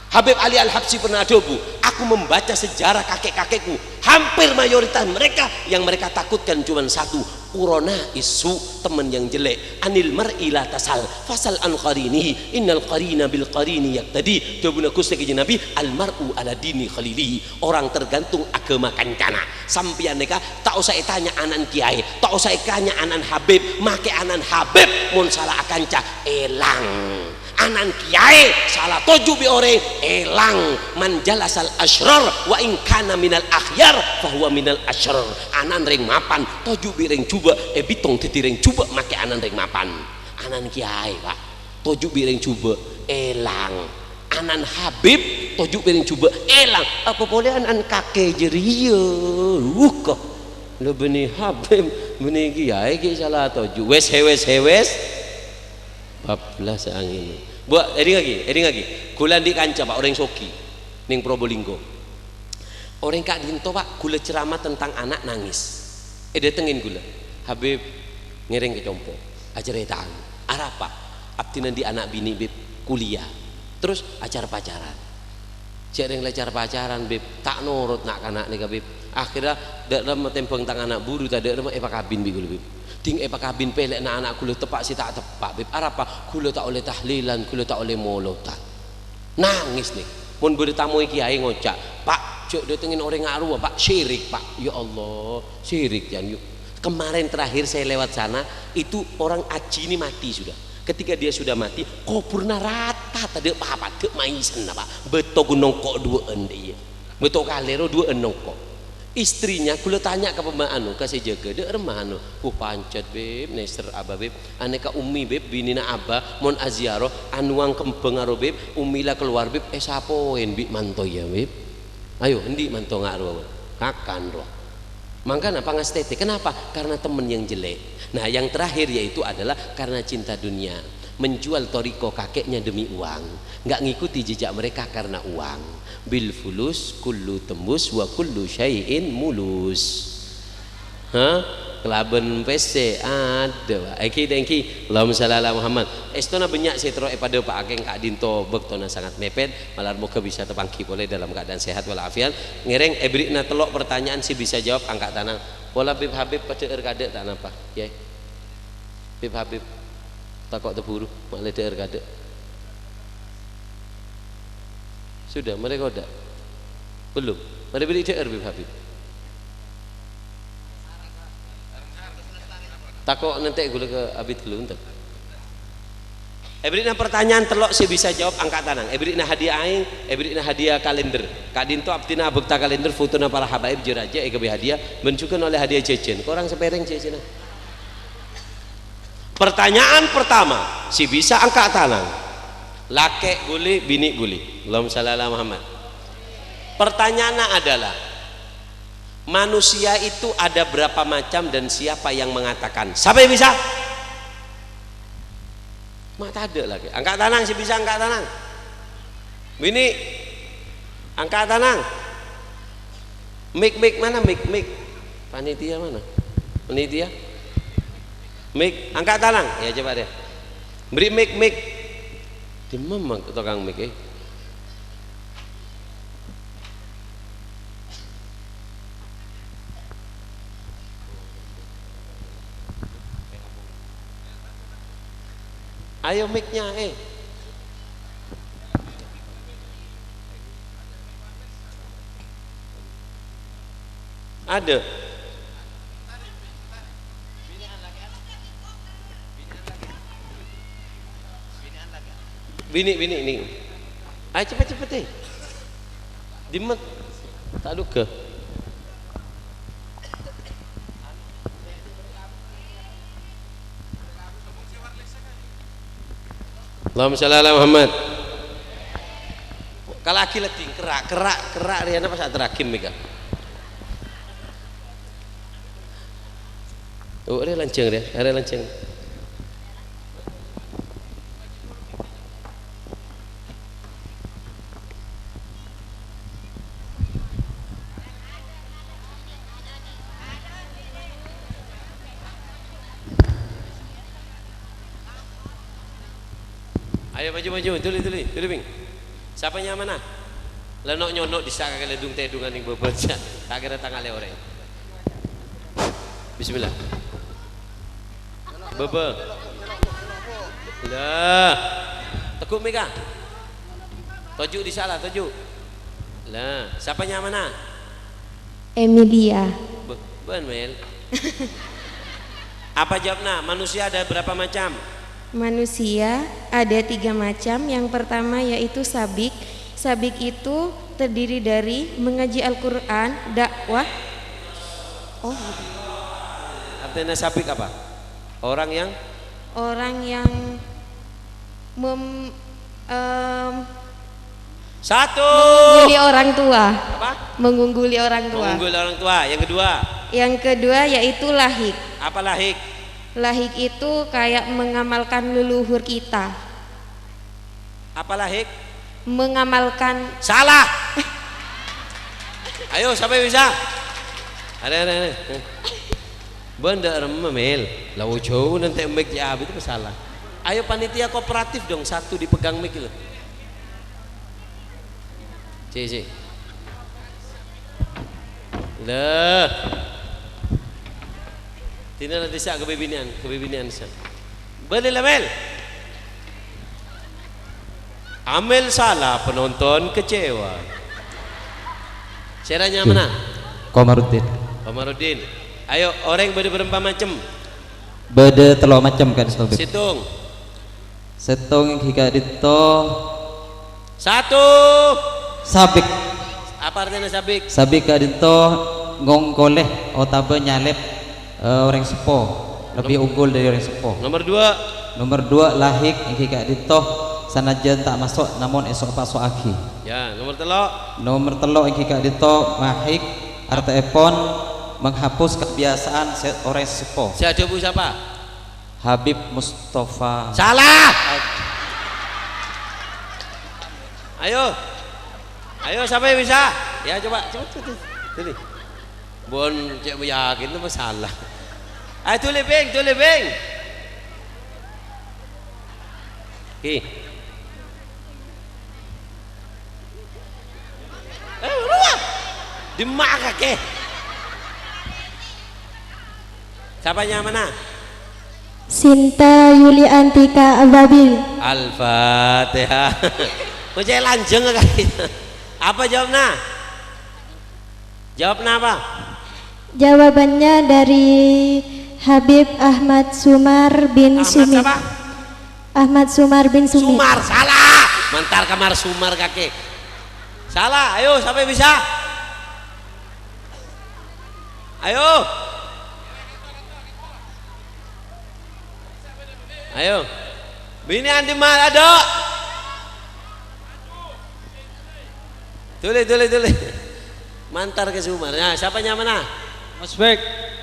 Habib Ali Al-Habsyi pernah adhâbu, "Aku membaca sejarah kakek-kakekku, hampir mayoritas mereka yang mereka takutkan cuma satu, qurana issu, teman yang jelek. Anil mar'i la tasal, fasal an qarinihi, innal qarina bil qarini yaqtadi." Dhâbuna Ghustè Kanjeng Nabi, "Al mar'u ala dini khalilihi." Orang tergantung aghâma kancana. Sampèyan nèka ta' osa ètanya ana'na kèyaè, ta' osa ètanya ana'na habib, makè ana'na habib mon sala akanca, èlang. Ana'na kèyaè sala toju' bi' orèng, èlang. "Man jalasal asyrar wa in kana minal akhyar, fahuwa minal asyrar." Ana'na rèng mapan, toju' bi' rèng jhubâ', èbitong dhâddhi rèng jhubâ' makè ana'na rèng mapan. Ana'na kèyaè, Pak. Toju' bi' rèng jhubâ', èlang. Ana'na habib, toju' bi' rèng jhubâ', èlang. Apa polè ana'na kakè jârèya? Wuh, kok. Lho, bânnè habib, bânnè kèyaè ghi' sala toju'. Wes, hewes, hewes. Bablas angèn. Bu, èdingngaghi, èdingngaghi. Ghulâ andi' kanca, Pak, orèng soghi. Neng Probolinggo. Orèng ka'dinto, Pak, ghulâ ceramah tentang ana' nangès. Èdâtengngè ghulâ, "Habib, ngèrèng ka compo', acarèta'aghi. Arapa? Abdhina andi' ana' binè', Bib, kuliah. Terros acar-pacaran. Jhâ' rèng la car-pacaran, Bib, ta' norot na'-kana' nèka, Bib. Akhèrra dâ' remma tèmbhâng tang ana' buru, ta' dâ' remma èpakabin bi' ghulâ, Bib. Ding èpakabin pèlèna ana' ghulâ teppa' sè ta' teppa', Bib. Arapa? Ghulâ ta' ollè tahlilan, ghulâ ta' ollè molodan." Nangès, nè. Mon bâdâ tamoy kèyaè ngoca', "Pa', jhâ' dâtengngè orèng arowa, Pa'. Syirik, Pa'." Ya Allah, syirik, jân, yu. Kemarin terakhir saya lewat sana, itu orang haji ini mati sudah. Ketika dia sudah mati, koburna rata, tadâ' pa-apa, tadâ' maèsanna, Pa'. Bâto ghun nongko' duwâ'ân, iyâ. Bâto kalèro duwâ'ân nongko'. Istrinya, ghulâ tanya ka pemma-, anu, ka sè jâgâ, "Dâ' remma, anu?" "Wah, pancet, Bib, nèser Abah, Bib. Anèka Ummi, Bib, binèna Abah, mon aziarah, anuwang kembhâng arowa, Bib, Ummi la kalowar, Bib, èsapoèn bi' manto, iyâ, Bib." Ayo, andi' manto nga' rowa, kakan rowa. Mangkana pangastètè. Kenapa? Karena temen yang jelek. Nah, yang terakhir yaitu adalah karena cinta dunia. Menjual thariqah kakeknya demi uang. Nggak ngikuti jejak mereka karena uang. "Bil fulus kullu tembus wa kullu syai'in mulus." Hah? Kalabân pèssè? Adâ', Pak. Ènggi, ènggi. Allahumma shalli ala Muhammad. Èstona bânnya' sè terro èpadâpa'aghi ka'dinto, bâktona sangat mèpèt. Malar moghâ bisa tapangghi polè dalam keadaan sehat wal afiat. Ngèrèng èbherri'na tello' pertanyaan sè bisa jawab angka' tanang. Pola Bib Habib padâ'âr kadâ' ta' napa, Kèyaè? Bib Habib, tako' taburu, ma'lè dâ'âr kadâ'. Sudah, marè kodâ'? Belum. Marè bherri' dâ'âr, Bib Habib. Tako' nantè' ghulâ ka abit ghâllu, enten. Èbherri'na pertanyaan tello' sè bisa jawab angka' tanang. Èbherri'na hadiah aèng, èbherri'na hadiah kalender. Ka'dinto abdhina abhâkta kalender, fotona para habaib jâ-rajâ èghâbây hadiah, bân jhughân ollè hadiah jhâjhân. Korang sapèrèng jhâjhâna. Pertanyaan pertama, sè bisa angka' tanang. Lakè' ghuli, binè' ghuli. Allahumma shalli ala Muhammad. Pertanyaannya adalah, manusia itu ada berapa macam dan siapa yang mengatakan? Sapa sè bisa? Ma' tadâ' lakè'. Angka' tanang, sè bisa angka' tanang. Binè', angka' tanang. Mik, mik, mana mik, mik? Panitia mana? Panitia? Mik, angka' tanang. Ya, coba deh. Beri mik, mik. Dimma tokang mik, eh? Ayo, mik-nya, eh. Ada. Binè', binè', binè'. Ayo, cepet, cepet, eh. Dimma? Ta' duga. Allahumma shalli ala Muhammad. Kalaghi la ding, kerra', kerra', kerra' rèya napa sè aterraghi mèka? Oh, arèya lanjhâng rèya, arèya lanjhâng. Ayo, maju, maju. Dhuli, dhuli, dhuli, Bing. Sapa nyamana? La no'-nyono' dissa' ka kalèdung tèdungan ning bâbâ, ja. Ta' kèra tangalè orèng. Bismillah. Bâbâ. Lah. Teggu' mèka. Toju' dissa' la, toju'. Lah, sapa nyamana? Emilia. Bâ-, bân, Mel. Apa jawabnya? Manusia ada berapa macam? Manusia ada tiga macam. Yang pertama yaitu sabik. Sabik itu terdiri dari mengaji Al-Quran, dakwah. Oh, gitu. Artinya sabik apa? Orang yang? Orang yang mem-, em, Satu. Mengungguli orang tua. Apa? Mengungguli orang tua. Mengungguli orang tua. Yang kedua? Yang kedua yaitu lahik. Apa lahik? Lahik itu kayak mengamalkan leluhur kita. Apa lahik? Mengamalkan. Salah. Ayo, siapa yang bisa? Ada, ada, ada. Bâ'na dâ' remma, Mel. La, jhâu nanti mic cè' abit masalah. Ayo panitia kooperatif dong, satu dipegang mic lho. Cè', cè'. Lah. Dinala dissa' ka bibini'an, ka bibini'an sa. Bâli la, Mel. Amel salah, penonton kecewa. Sèra nyamana? Komarudin. Komarudin. Ayo, orèng bâdâ bârâmpa macem? Bâdâ tello' macem, Kak Disto. Sèttong. Sèttong èngghi ka'dinto. Satu. Sabik. Apa artèna sabik? Sabik ka'dinto ngongkolè otabâ nyalèp, eh, orèng seppo. Lebbi unggul dâri orèng seppo. Nomor dua. Nomor dua, lahik èngghi ka'dinto, sanajjân ta' maso', namong èso'-paso'aghi. Ya, nomor tello'. Nomor tello' èngghi ka'dinto, mahik, artèèpon menghapus kebiasaan sè orèng seppo. Sè adhâbu sapa? Habib Mustafa. Salah. Ayo. Ayo, sapa yang bisa? Ya, coba, coba, coba, coba. Sini. Bon, cè' yakin itu masalah. Ayo, tuli, Bing, tuli, Bing. Ki. Eh, rowa. Dimma kakè? Sapa nyamana? Sinta Yuliantika Ababil. Al-Fatihah. Kok cè' lanjhâng kakè? Apa jawabna? Jawabna apa? Jawabannya dari Habib Ahmad Sumar bin Ahmad Sumi. Sapa? Ahmad Sumar bin Sumi. Sumar, salah. Mantar kamar Sumar kakè. Salah, ayo, sapa yang bisa? Ayo. Ayo. Bini Andi Mal, ado. Tuli, tuli, tuli. Mantar ke Sumar. Nah, sapa nyamana? Musfik.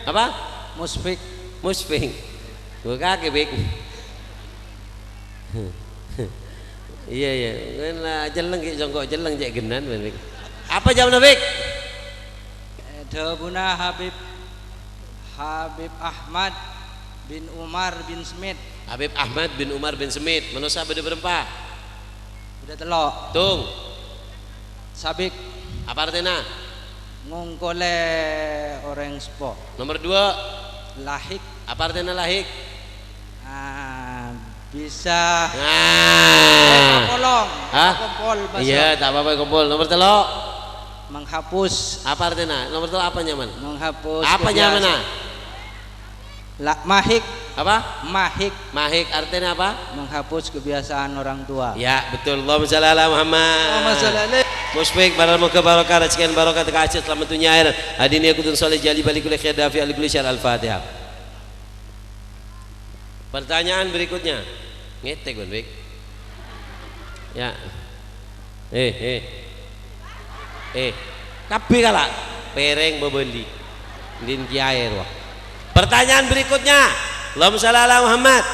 Apa? Musfik. Musfik. Gua kaki, Bik. Iya, iya. Ngena jeleng ki, songko' jeleng cek genan, Bik. Apa jawabnya, Bik? Eh, dhâbuna Habib, Habib Ahmad bin Umar bin Smith. Habib Ahmad bin Umar bin Smith. Manossa bâdâ bârâmpa? Bâdâ tello'. Tung. Sabik. Apa artèna? Ngongkolè orèng seppo. Nomor dua. Lahik. Apa artèna lahik? Ah, bisa. Nah. Eh, kapolong. Hah? Kompol, Mas. Iya, tak apa-apa, kompol. Nomor tello'. Menghapus. Apa artèna? Nomor tello' apa nyamana? Menghapus. Apa nyamana? La, mahik. Apa? Mahik. Mahik artèna apa? Menghapus kebiasaan orang tua. Ya, betul. Allahumma shalli ala Muhammad. Allahumma shalli alaih. Musfik, para moga barokah, rezeki barokah, teka ajât, selamat dunia akhirat. Hadini yakutun soleh, jali bali kulli khair, dafi ali kulli syar. Al-Fatihah. Pertanyaan berikutnya. Ngetek, Bun, Bik. Ya. Eh, eh. Eh, kabbhi kala'. Pereng bâbâli. Din kiyaè rowa. Pertanyaan berikutnya. Allahumma shalli ala Muhammad.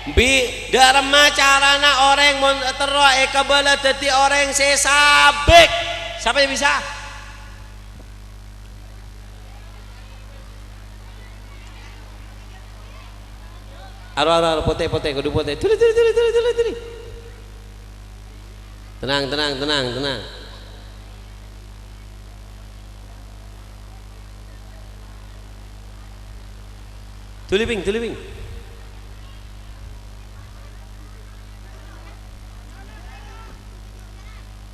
Bi, dâ' remma carana orèng mon terro èkabâlâ dhâddhi orèng sè sabik? Sapa yang bisa? Aro, aro, aro, potè, potè, kodhu potè. Tuli, tuli, tuli, tuli, tuli, tuli. Tenang, tenang, tenang, tenang. Tuli, Bing, tuli, Bing.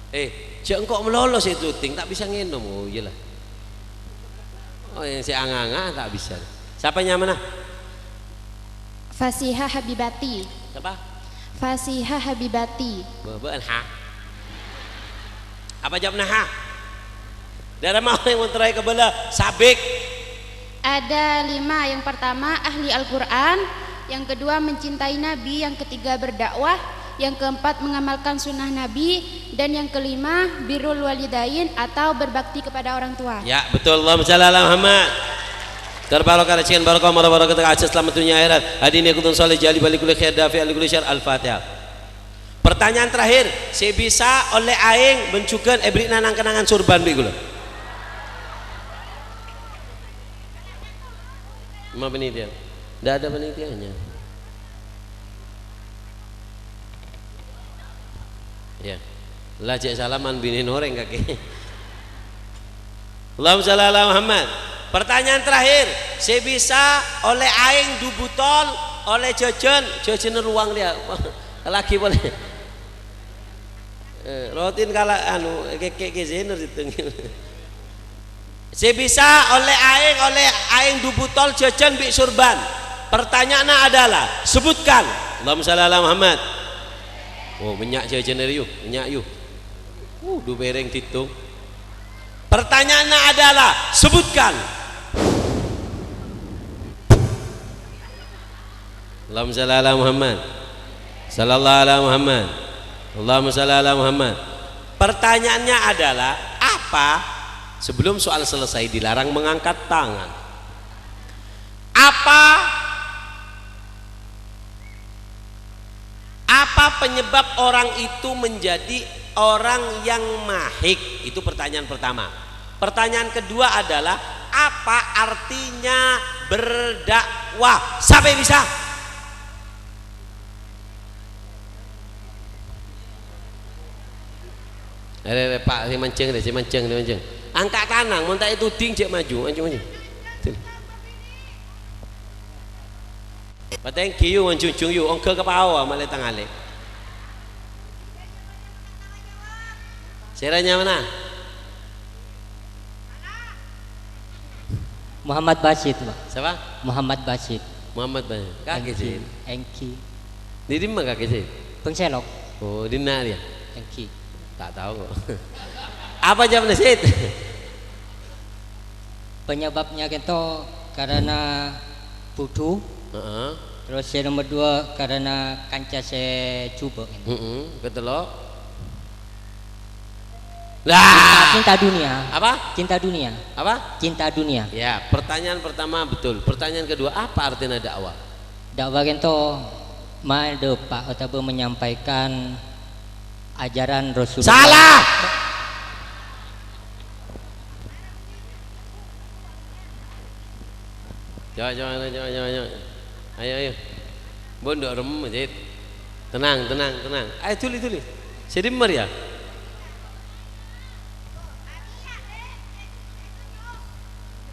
Eh, jhâ' engko' malolo sè syuting, ta' bisa ngènom. Oh, iyalah. Oh, yang sè anga-anga ta' bisa. Sapa nyamana? Fasiha Habibati. Sapa? Fasiha Habibati. Bâ-, bâ'ân, ha? Apa jawabna, ha? Dâ' remma orèng mon terro èkabâlâ sabik? Ada lima. Yang pertama, ahli Al-Quran. Yang kedua, mencintai Nabi. Yang ketiga, berdakwah. Yang keempat, mengamalkan sunnah Nabi. Dan yang kelima, birrul walidain atau berbakti kepada orang tua. Ya, betul. Allahumma shalli ala Muhammad. Kar barokah, rejeki barokah, mara barokah, teka ajât, selamat dunia akhirat. Hadini yakutun soleh, jali bali kulli khair, dafi ali kulli syar. Al-Fatihah. Pertanyaan terakhir, sè bisa ollè aèng bân jhughân èberri'na nang-kennangan sorban bi' kaulâ. Ma panitia? Ndak ada panitianya. Ya. La cè' salaman binèna orèng kakè. Allahumma shalli ala Muhammad. Pertanyaan terakhir, sè bisa ollè aèng du butol, ollè jhâjhân, jhâjhânna rowa rèya. Lagi polè. Eh, rotin kala anu, kèkè' kè Zainur itu. Sè bisa ollè aèng, ollè aèng du butol jhâjhân bi' sorban. Pertanyaanna adalah, sebutkan. Allahumma shalli ala Muhammad. Oh, bânnya' jhâjhânna rèya, bânnya' yu. Uh, du pèrèng dittong. Pertanyaanna adalah, sebutkan. Allahumma shalli ala Muhammad. Sallallahu ala Muhammad. Allahumma shalli ala Muhammad. Pertanyaannya adalah, apa, sebelum soal selesai dilarang mengangkat tangan. Apa, apa penyebab orang itu menjadi orang yang mahik? Itu pertanyaan pertama. Pertanyaan kedua adalah, apa artinya berdakwah? Sapa sè bisa? Arè, arè, Pak, sè manjheng, rè, sè manjheng, sè manjheng. Angka' tanang, mon ta' ètodhing, jhâ' maju, maju, maju. Patèngghi, yu, manjhungjhung, yu, ongghâ ka pao, malè tangalè. Sèra nyamana? Muhammad Basit, Pak. Sapa? Muhammad Basit. Muhammad Basit. Kakè, Èngghi, Sin? Èngghi. Dâri dimma kakè, Sin? Bâng Sèlok. Oh, dinna' rèya? Èngghi. Ta' tao kok. Apa jawabnya, Sid? Penyebabnya ghento karena budhu. Heeh. Terus yang nomor dua karena kanca sè jhubâ'. Heeh. Ketello'? Lah. Cinta dunia. Apa? Cinta dunia. Apa? Cinta dunia. Ya, pertanyaan pertama betul. Pertanyaan kedua, apa artinya dakwah? Dakwah ghento madhâpa' otabâ menyampaikan ajaran Rasulullah. Salah! Coba, coba, coba, coba, coba. Ayo, ayo. Bondok rem, Cit. Tenang, tenang, tenang. Ayo, dhuli, dhuli. Sè dimma rèya?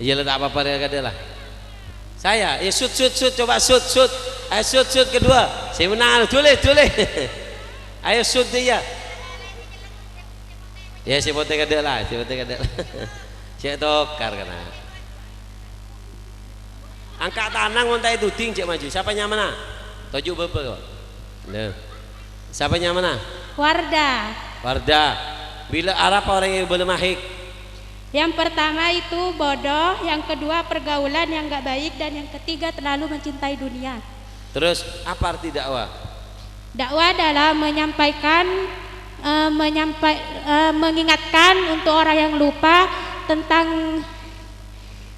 Iyâ la, ta' apa-apa, rèya kadâ' la. Saya, ya, shoot, shoot, shoot, coba shoot, shoot. Ayo, shoot, shoot kedua. Sè mennang, dhuli, dhuli. Ayo, shoot dia. Ya, sè potè kadâ' la, sè potè kadâ' la. Sè tokar kana. Angka' tanang mon ta' ètodhing, jhâ' maju. Sapa nyamana? Toju' bâbâ kok. Nah. Sapa nyamana? Wardah. Wardah. Bilâ arapa orèng èbâlâ mahik? Yang pertama itu bodoh, yang kedua pergaulan yang nggak baik, dan yang ketiga terlalu mencintai dunia. Terus, apa arti dakwah? Dakwah adalah menyampaikan, eh, menyampai-, eh, mengingatkan untuk orang yang lupa tentang,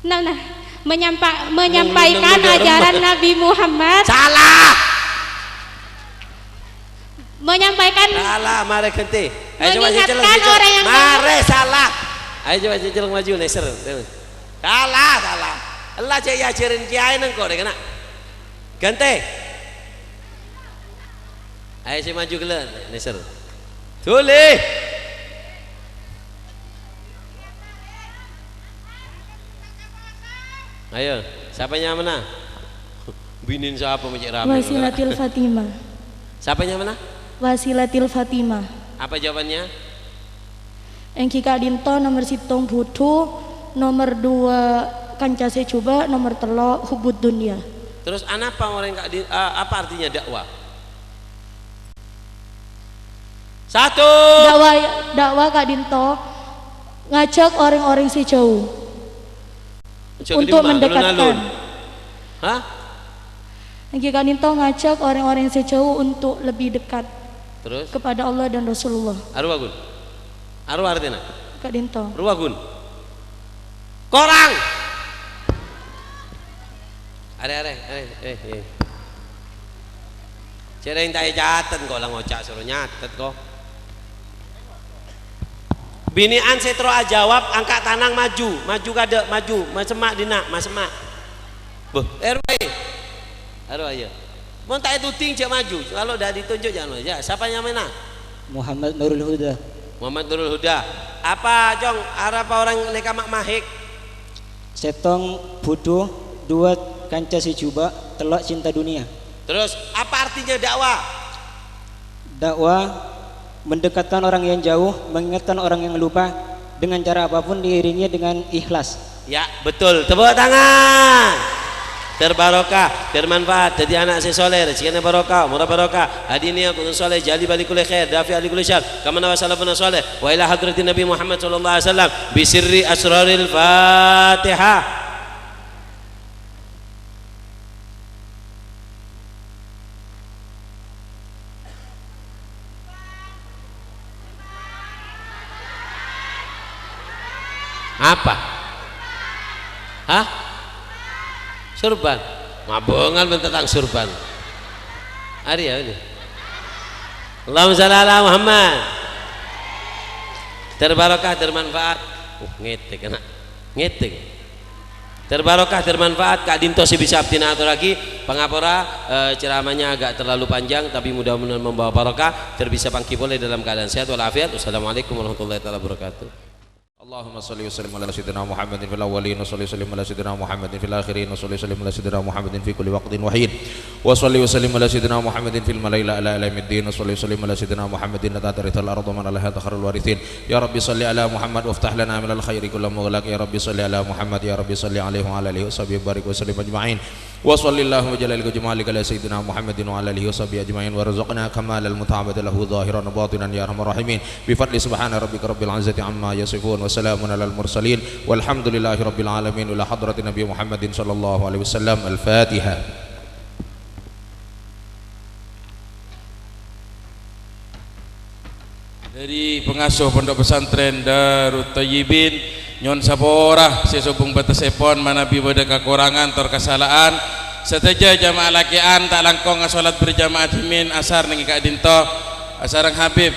nah, nah, menyampa-, menyampaikan ajaran Nabi Muhammad. Salah. Menyampaikan. Salah, marè ghântè. Ayo, coba sè celleng, sè celleng. Mengingatkan orang yang. Marè salah. Ayo, coba sè celleng maju, nèser. Salah, salah. Ella jhâ' èajhârin kèyaè nèng kok, rè, kèna. Ghântè. Ayo, sè maju ghellâ', nèser. Dhuli. Ayo, sapa nyamana? Binèn sapa ma' cè' ramè? Wasilatil Fatimah. Sapa nyamana? Wasilatil Fatimah. Apa jawabannya? Èngghi ka'dinto, nomer sèttong budhu, nomer dua kanca sè jhubâ', nomer tello' hubbud dunya. Terus anapa orèng ka'din-, a-, apa artinya dakwah? Satu. Dakwah, dakwah ka'dinto ngajhâk orèng-orèng sè jhâu. Untuk mendekatkan. Hah? Èngghi ka'dinto ngajhâk orèng-orèng sè jhâu untuk lebih dekat. Terus? Kepada Allah dan Rasulullah. Arowa, Gun. Arowa artèna? Ka'dinto. Rowa, Gun. Korang. Arè, arè, arè, eh, eh. Jhâreng ta' ècatet kok, la ngoca' soro nyatet kok. Binè'an sè terro ajâwâb, angka' tanang maju, maju kadâ', maju, masemma' dinna', masemma'. Bâh, R W. Aro, ayo. Mon ta' ètodhing, jhâ' maju. Kalau ndak ditunjuk, jangan maju. Ya, siapa namanya? Muhammad Nurul Huda. Muhammad Nurul Huda. Apa, Cong? Arapa orèng lèka ma'-mahik? Sèttong budhu, dua kanca sè jhubâ', tello' cinta dunia. Terus, apa artinya dakwah? Dakwah mendekatkan orang yang jauh, mengingatkan orang yang lupa, dengan cara apapun diiringi dengan ikhlas. Ya, betul. Tepuk tangan. Terbarokah, termanfaat, dhâddhi ana' sè soleh, rejekkèna barokah, umurra barokah, hadi niyat, kutun soleh, jali bali kulli khair, dafi ali kulli syar, kama nawa salafuna soleh, wa ila hadratin Nabi Muhammad sallallahu alaihi wasallam, bisirri asraril Fatihah. Apa? Hah? Surban? Mabângan bân tentang surban. Arèya ini. Allahumma shalli ala Muhammad. Terbarokah, termanfaat. Uh, ngètèk, ana'. Ngètèk. Terbarokah, termanfaat, ka'dinto sè bisa abdhina atorraghi, pangapora, eh, ceramahnya agak terlalu panjang, tapi mudah-mudahan membawa barokah, ter bisa pangghi polè dalam keadaan sehat walafiat. Wassalamualaikum warahmatullahi taala wabarakatuh. Allahumma shalli wa sallim ala sayyidina Muhammadin fil awwalin, wa shalli wa sallim ala sayyidina Muhammadin fil akhirin, wa shalli wa sallim ala sayyidina Muhammadin fi kulli waqtin wa hin. Wa shalli wa sallim ala sayyidina Muhammadin fil mala'i ala ala yaumiddin, wa shalli wa sallim ala sayyidina Muhammadin hatta tarithal ardu man alaiha khairul warithin. Ya Rabbi shalli ala Muhammad waftah lana minal khairi kulla mughlaq. Ya Rabbi shalli ala Muhammad, ya Rabbi shalli alaihi wa ala alihi wa sahbihi wa barik wa sallim ajma'in. Wa shallallahu wa sallim wa barik ala sayyidina Muhammadin wa ala alihi wa sahbihi ajma'in warzuqna kamalal mutaba'ati lahu zahiran wa batinan ya arhamar rahimin. Bi fadli subhana rabbika rabbil izzati amma yasifun wa salamun alal mursalin walhamdulillahi rabbil alamin. Ila hadratin Nabi Muhammadin sallallahu alaihi wasallam. Al-Fatihah. Dhâri pangasuh Pondok Pesantren Darut Thayyibin, nyo'on sapora sè sobung bâtessèpon manabi bâdâ kakorangan tor kasala'an. Sadhâjâ jamaah lakè'an ta' langkong asolat berjamaah dhimèn asar neng è ka'dinto. Asareng Habib,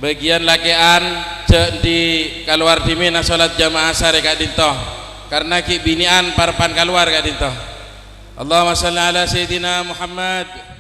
bâgiyân lakè'an jhâ' andi' kalowar dhimèn asolat jamaah asar è ka'dinto, karna ghi' binè'an parappa'na kalowar ka'dinto. Allahumma shalli ala sayyidina Muhammad.